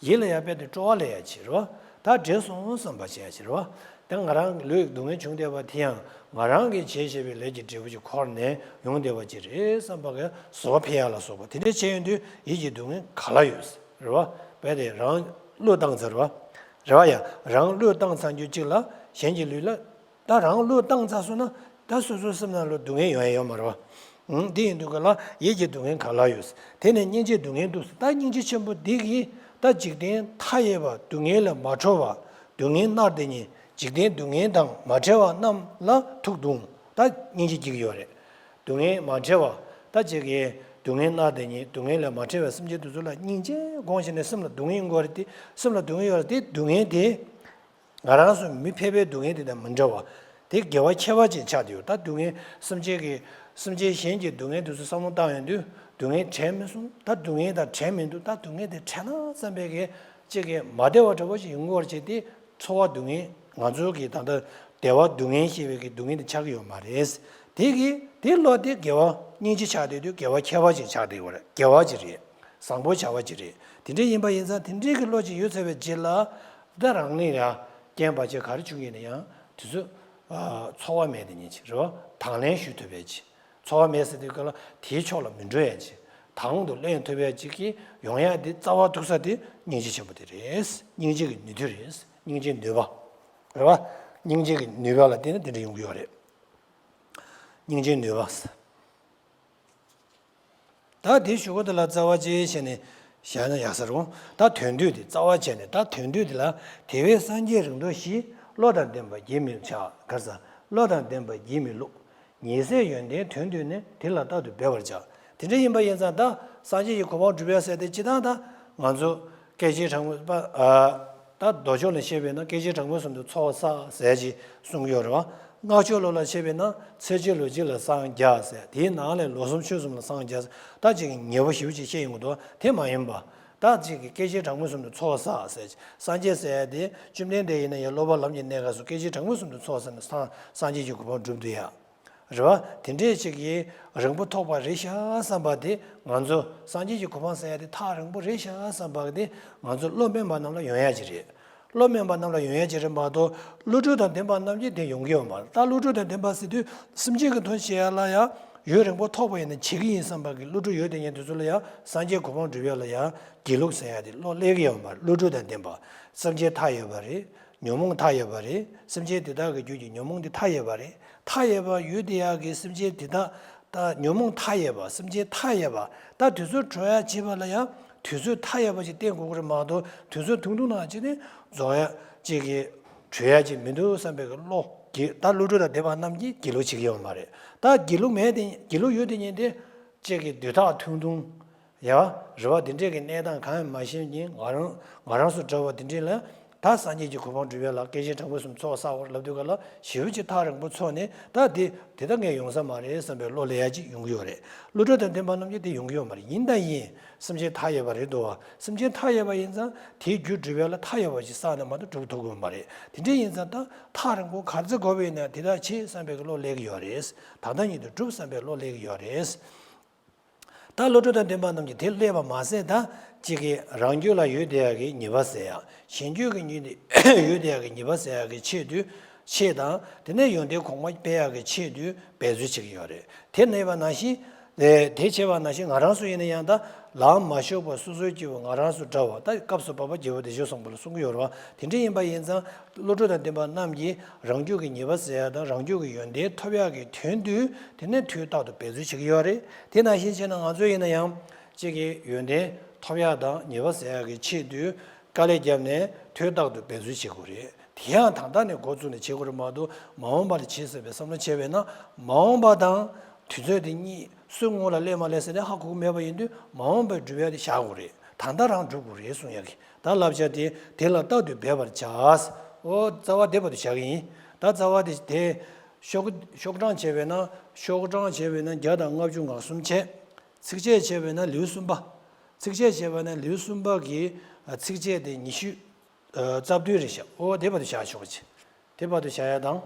ཡིད་ལ་ཡ་དཔེ་དེ་སྤྲོ་བ་སླེབས་ཡ་ཅིག་རེད་བ། ད་བགྲེས་སོང་བསམ་པ་བྱེད་ཡ་ཅིག་རེད་བ། ད་ང་རང་ལུས་སྡུག་བསྔལ་བྱུང་བསྡད་པ་དེ་ཡང་ང་རང་གིས་བྱས་བཞག་པའི་ལས་ཀྱི་འབྲས་བུ་ཅིག་འཁོར་ནས་ཡོང་བསྡད་པ་ཅིག་རེད་བསམ་པ་གི་བཟོད་པ་འཕེལ་ཡ་ལ་སོགས་པ་དེ་འདྲ་བྱས་ཡོང་དུས་ཡིད་ཀྱི་སྡུག་བསྔལ་ག་ལ་ཡོད། རེད་བ། དཔེ་དེ་རང་བློས་བཏང་ཚར་བ། རེད་བ་ཡ། རང་བློས་བཏང་ཚར་རྒྱུ་གཅིག་ལ་གཞན་གྱི་ལུས་ལ། ད་རང་བློས་བཏང་ཚར་སོང་ན་ད་སོ་སོའི་སེམས་ནང་ལ་སྡུག་བསྔལ་ཡོང་ཡ་ཡོད་མ་རེད་བ། ཨང་། འདི་ཡིན་དུས་ག་ལ་ཡིད་ཀྱི་སྡུག་བསྔལ་ག་ལ་ཡོད། དེ་ནས་སྙིང་རྗེའི་སྡུག་བསྔལ་འདུག་ཟེར། ད་སྙིང་རྗེ་ཆེན་པོ་འདི་གིས་ད་འཇིག་རྟེན་མཐའ་ཡས་པ་སྡུག་བསྔལ་ལས་མ་གྲོལ་བ། སྡུག་བསྔལ་མནར་དེ་ཉིད། འཇིག་རྟེན་སྡུག་བསྔལ་དང་མ་བྲལ་བ་རྣམས་ལ་ཐུགས་གདུང་། ད་སྙིང་རྗེ་སྐྱེ་གི་ཡོད་རེད། སྡུག་བསྔལ་མ་བྲལ་བ། ད་ཅིག་གིས་སྡུག་བསྔལ་མནར་དེ་ཉིད། སྡུག་བསྔལ་ལས་མ་བྲལ་བའི་སེམས་ཅན་དེ་ཚོ་ལ་སྙིང་རྗེ་དགོངས་བྱས་ནས། སེམས་ལ་སྡུག་བསྔལ་ཡོང་གི་རེད་དེ། སེམས་ལ་སྡུག་བསྔལ་ཡོད་རེད་དེ། སྡུག་བསྔལ་དེ། ང་རང་ཚོ་མི་ཕལ་པའི་སྡུག་བསྔལ་དེ་དང་མི་འདྲ་བ། དེ་དགེ་བ་ཁྱད་པར་ཅན་ཆགས་བསྡད་ཡོད། ད་སྡུག་བསྔལ་སེམས་ཅན་གྱི་ སེམས་ཅན་གཞན་གྱི་སྡུག་བསྔལ་དེ་ཚོ་བསམ་བློ་བཏང་ཡོང་དུས་སྡུག་བསྔལ་དྲན་མི་སོང་། ད་སྡུག་བསྔལ་དང་དྲན་མི་འདུག་ད་སྡུག་བསྔལ་དེ་དྲན་ན་བསམ་པའི་གི་གཅིག་གི་མ་བདེ་བ་འདྲ་བོ་ཞིག་ཡོང་གི་བར་བྱས་ཏེ། ཚོར་བ་སྡུག་བསྔལ། ང་ཚོ་གི་ད་ལྟ་བདེ་བ་སྡུག་བསྔལ་ཞེས་པའི་གི་སྡུག་བསྔལ་དེ་ཆགས་ཀྱི་ཡོད་མ་རེད། དེ་གི་དེ་བློ་དེ་དགེ་བ་སྙིང་རྗེ་ཆགས་བསྡད་དུས་དགེ་བ་ཁྱད་པར་ཅན་ཆགས་བསྡད་ཡོད་རེད། དགེ་བ་ཅིག་རེད། བཟང་པོ་བྱ་བ་ཅིག་རེད། དེ་འདྲ་ཡིན་པ་ཡིན་ཙང་དེ་འདྲའི་གི་བློ་ཅིག་ཡོད་ཚར་བའི་རྗེས་ལ། ད་རང་ལ་ཡང་རྐྱེན་བར་ཆད་ག་རེ་བྱུང་ཡིན་ན་ཡང་དེ་ཚོ་ཚོར་བ་མེད་དེ་ཉིད་ཅིག་རེད་བ། དང་ལེན་ཞུ་ཐུབ་པའི་ཅིག་ཚོར་བ་མེད་ཟེར་དུས་སྐབས་ལ་དེའི་ཕྱོགས་ལ་མི་འགྲོ་ཡ་ཅིག་དང་དུ་ལེན་ཐུབ་པའི་ཅིག་གི་ཡོང་ཡ་དེ་རྩ་བ་ཐུག་ས་དེ་སྙིང་རྗེ་ཆེན་པོ་དེ་རེད། སྙིང་རྗེ་གི་ནུས་མཐུ་རེད། སྙིང་རྗེའི་ནུས་པ་རེད་བ། སྙིང་རྗེ་གི་ནུས་པ་ལ་བརྟེན་ནས་དེ་འདྲ་ཡོང་གི་ཡོད་རེད། སྙིང་རྗེའི་ནུས་པ། ད་དེ་ཞུ་སྒོ་དེ་ལ་རྩ་བ་ཅིག་བྱས་ནས་བཞག་ན་ཡག་ས་རེད། ད་དོན་བསྡུས་དེ་རྩ་བ་བྱས་ནས། ད་དོན་བསྡུས་དེ་ལ། དེ་བས་སངས་རྒྱས་རིགས་དྲུག་བཞི། བློ་དང་ལྡན་པ་བགྱིས་མི་བྱ། ག་རེ་ཟེར། བློ་དང་ལྡན་པ་བགྱིས་མི་བླུག་ཉེས་ཟད་ཡོན་ཏན་དོན་བསྡུས་ནས། དེ་ལ་རྟག་ཏུ་འབད་པར་བྱ། དེ་འདྲ་ཡིན་པ་ཡིན་ཙང་ད་སངས་རྒྱས་ཀྱི་གོ་འཕང་སྒྲུབ་ཡ་ཟེར་དེ་སྤྱིར་བཏང་ད་ང་ཚོ་སྐད་ཅིག་གྲངས་མེད་པ། ཨ། ད་མདོ་ཕྱོགས་ནས་བཤད་པས་ན་སྐད་ཅིག་གྲངས་མེད་གསུམ་དུ་ཚོགས་བསགས་ཟེར་ཅིག་གསུང་གི་ཡོད་རེད་བ། སྔགས་ཕྱོགས་ལུགས་ལ་བཤད་པས་ན་ཚེ་གཅིག་ལུས་གཅིག་ལ་སངས་རྒྱས་ཟེར། དེའི་ནང་ལས་ལོ་གསུམ་ཕྱོགས་གསུམ་ལ་སངས་རྒྱས་ཟེར། ད་ཅིག་ཉེ་བ་ཞེ་པོ་ཅིག་བཤད་ཡོང་གི་འདུག་དེ་མ་ཡིན་པ། ད་ཅིག་གི་སྐད་ཅིག་གྲངས་མེད་གསུམ་དུ་ཚོགས་བསགས་ཟེར། སངས་རྒྱས་ཟེར་ཡ་དེ་བཅོམ་ལྡན་འདས་ཡིན་ན་ཡང་སློབ་པ་ལམ་གྱི་གནས་སྐབས་སུ་སྐད་ཅིག་གྲངས་མེད་གསུམ་དུ་ཚོགས་བསགས་ནས་སངས་སངས་རྒྱས་ཀྱི་གོ་འཕང་སྒྲུབ་འདུག་ཡ། རེད་བ། དེ་འདྲའི་ཅིག་གི་རིང་པོ་ཐོགས་པ་རེད་ཤག་བསམ་པ་དེ་ང་ཚོ་སངས་རྒྱས་ཀྱི་གོ་འཕང་ཟེར་ཡ་དེ་ཐག་རིང་པོ་རེད་ཤག་བསམ་པ་དེ་ང་ཚོ་བློ་དམན་པ་རྣམས་ལ་ཡོང་ཡ་ཅིག་རེད། བློ་དམན་པ་རྣམས་ལ་ཡོང་ཡ་ཅིག་རེད་མ་གཏོགས། བློ་གྲོས་དང་ལྡན་པ་རྣམས་ཀྱིས་དེ་ཡོང་གི་ཡོད་མ་རེད། ད་བློ་གྲོས་དང་ལྡན་པ་ཟེར་དུས་སེམས་ཅན་གྱི་དོན་བྱེད་ཡ་ལ་ཡང་ཡུན་རིང་པོ་ཐོགས་པ་ཡིན་ན་བྱེད་ཀྱི་ཡིན་བསམ་པ་གི་བློ་གྲོས་ཡོད་དེ་ཉིད་དེ་ཚོ་ལ་ཡང་སངས་རྒྱས་གོ་འཕང་སྒྲུབ་ཡ་ལ་ཡང་སྒྱིད་ལུག་ཟེར་ཡ་དེ་བློ་སླེབས་ཀྱི་ཡོད་མ་རེད། བློ་གྲོས་དང་ལྡན་པ། སེམས་ཅན་མཐའ་ཡས་པ་རེད། ཉོན་མོངས་མཐའ་ཡས་པ་རེད། སེམས་ཅན་དེ་དག་གི་རྒྱུད་ཀྱི་ཉོན་མོངས་དེ་མཐའ་ཡས་པ་རེད། མཐའ་ཡས་པ་ཡོད་དེ་ཡག་གི་སེམས་ཅན་དེ་དག་ད་ཉོན་མོངས་མཐའ་ཡས་པ། སེམས་ཅན་མཐའ་ཡས་པ། ད་དུས་ཚོད་གྲོལ་ཡ་བྱེད་པ་ལ་ཡང་དུས་ཚོད་མཐའ་ཡས་པ་ཞིག་བསྟེན་དགོས་ཀྱི་རེད་མ་གཏོགས་དུས་ཚོད་ཐུང་ཐུང་ནང་ཅིག་ནས་རྫོགས་ཡ་ཅིག་གི་གྲོལ་ཡ་ཅིག་མི་འདུག་བསམ་པའི་གི་བློ་གི་ད་བློ་གྲོས་དང་ལྡན་པ་རྣམས་ཀྱིས་སྒྱིད་ལུག་བྱེད་ཀྱི་ཡོད་མ་རེད། ད་སྒྱིད་ལུག་མེད་དེ་སྒྱིད་ལུག་ཡོད་དེ་ཉིད་དེ་ཅིག་གི་དུས་ཐག་ཐུང་ཐུང་། ཡ། རེད་བ། དེ་འདྲས་ཀྱི་གནས་སྟངས་གང་ཡང་མ་ཤེས་མཁན་ང་རང་ང་རང་སུ་འདྲ་བ་དེ་འདྲས་ལ། ད་སངས་རྒྱས་ཀྱི་གོ་འཕང་སྒྲུབ་ཡ་ལ་སྐད་ཅིག་གྲངས་མེད་གསུམ་ཚོགས་བསགས་པར་ལབ་དུས་ག་ལ་ཞེ་པོ་ཅིག་ཐག་རིང་པོ་ཚོགས་ནས། ད་དེ་དེ་ད་ངས་ཡོང་ས་མ་རེད་བསམ་པའི་བློ་སླེབས་ཡ་ཅིག་ཡོང་གི་ཡོད་རེད། བློ་གྲོས་དང་ལྡན་པ་རྣམས་ཀྱིས་དེ་ཡོང་གི་ཡོད་མ་རེད། ཡིན་དང་ཡིན། སེམས་ཅན་མཐའ་ཡས་པ་རེད་འདུག་བ། སེམས་ཅན་མཐའ་ཡས་པ་ཡིན་ཙང་དེའི་རྒྱུ་སྒྲུབ་ཡ་ལ་མཐའ་ཡས་པ་ཞིག་བསགས་ན་མ་གཏོགས་སྒྲུབ་ཐུབ་ཀྱི་ཡོད་མ་རེད། དེ་འདྲས་ཡིན་ཙང་ད་ཐག་རིང་པོ་ག་ཚོད་འགོར་བ་ཡིན་ན་དེ་དག་བྱེད་བསམ་པའི་བློ་སླེབས་ཀྱི་ཡོད་རེད། ད་ལྟ་ཉིད་དུ་སྒྲུབ་བསམ་པའི་བློ་སླེབས་ཀྱི་ཡོད་རེད། ད་བློ་གྲོས་དང་ལྡན་པ་རྣམས་ཀྱིས་དེ་སླེབས་པ་མ་ཟད། ད་གཅིག་གིས་རང་རྒྱུད་ལ་ཡོད་བསྡད་ཡག་གི་ཉེས་པ་སེལ་ཡག་གཞན་རྒྱུད་ཀྱི་ཉེས་ཡོད་བསྡད་ཡག་གི་ཉེས་པ་སེལ་ཡག་གི་ཆེད་དུ་ཆེད་དང་། དེ་ནས་ཡོན་ཏན་གོང་མ་སྤེལ་ཡག་གི་ཆེད་དུ་འབད་རྩོལ་བྱེད་ཀྱི་ཡོད་རེད། དེ་ནས་པ་ནང་བཞིན། དེ་དེ་བྱས་པ་ནང་བཞིན་ང་རང་ཚོ་ཡིན་ན་ཡང་ད་ལམ་མ་ཞུགས་པར་སོ་སོའི་སྐྱེ་བོ་ང་རང་ཚོ་འདྲ་བ། ད་སྐབས་སུ་བབ་པ་རྒྱལ་བ་བདེ་མཆོག་བཟང་པོ་ལ་གསུང་གི་ཡོད་རེད་བ། དེ་འདྲ་ཡིན་པ་ཡིན་ཙང་། བློ་གྲོས་དང་ལྡན་པ་རྣམས་ཀྱིས་རང་རྒྱུད་ཀྱི་ཉེས་པ་སེལ་ཡ་དང་རང་རྒྱུད་ཀྱི་ཡོན་ཏན་ཐོབ་ཡག་གི་དོན་དུ་དེ་ནས་དུས་རྟག་ཏུ་འབད་རྩོལ་བྱེད་ཀྱི་ཡོད་རེད། དེ་ནང་བཞིན་བྱས་ན་ང་ཚོ་ཡིན་ན་ཡང་གཅིག་གིས་ཡོན་ཏན་ཐོབ་ཡག་དང་ཉེས་པ་སེལ་ཡག་གི་ཆེད་དུ་དཀའ་ལས་བརྒྱབ་ནས་དུས་རྟག་ཏུ་འབད་རྩོལ་བྱེད་དགོས་རེད། དེ་ཡང་ད་ལྟ་ནས་འགོ་བཙུགས་ནས་བྱེད་དགོས་རེད་མ་གཏོགས་མ་འོངས་པ་ལ་བྱེད་ཟེར་བའི་བསམ་བློ་བྱས་པས་ན་མ་འོངས་པ་དང་དུས་ཚོད་དེ་གཉིས་སུ་སྔོན་ལ་སླེབས་མ་སླེབས་ཟེར་ནས་ཧ་གོ་གི་མེད་པ་ཡིན་དུས་མ་འོངས་པའི་སྒྲུབ་ཡག་དེ་བཞག་དགོས་རེད། ད་ལྟ་རང་སྒྲུབ་དགོས་རེད་གསུང་ཡག་གི། ད་བསླབ་བྱ་དེ་དེ་ལ་རྟག་ཏུ་འབད་པར་བྱ། ཨོ་རྩ་བ་དེ་བར་དུ་བཞག་གི་ཡིན། ད་རྩ་བ་དེ་དེ་ཤོག་ཤོག་གྲངས་བྱས་པས་ན་ཤོག་གྲངས་བྱས་པས་ན་བརྒྱ་དང་ལྔ་བཅུ་ང་གསུམ་བྱས། ཚིགས་བཅད་བྱས་པས་ན་ལེའུ་གསུམ་པ། ཚིགས་བཅད་བྱས་པས་ན་ལེའུ་གསུམ་པ་གི་ཚིགས་བཅད་དེ་ཉི་ཤུ་རྩ་བདུན་རེད་ཤག་ཨོ་དེ་བར་དུ་བཞག་ཆོག་གི། དེ་བར་དུ་བཞག་ཡ་དང་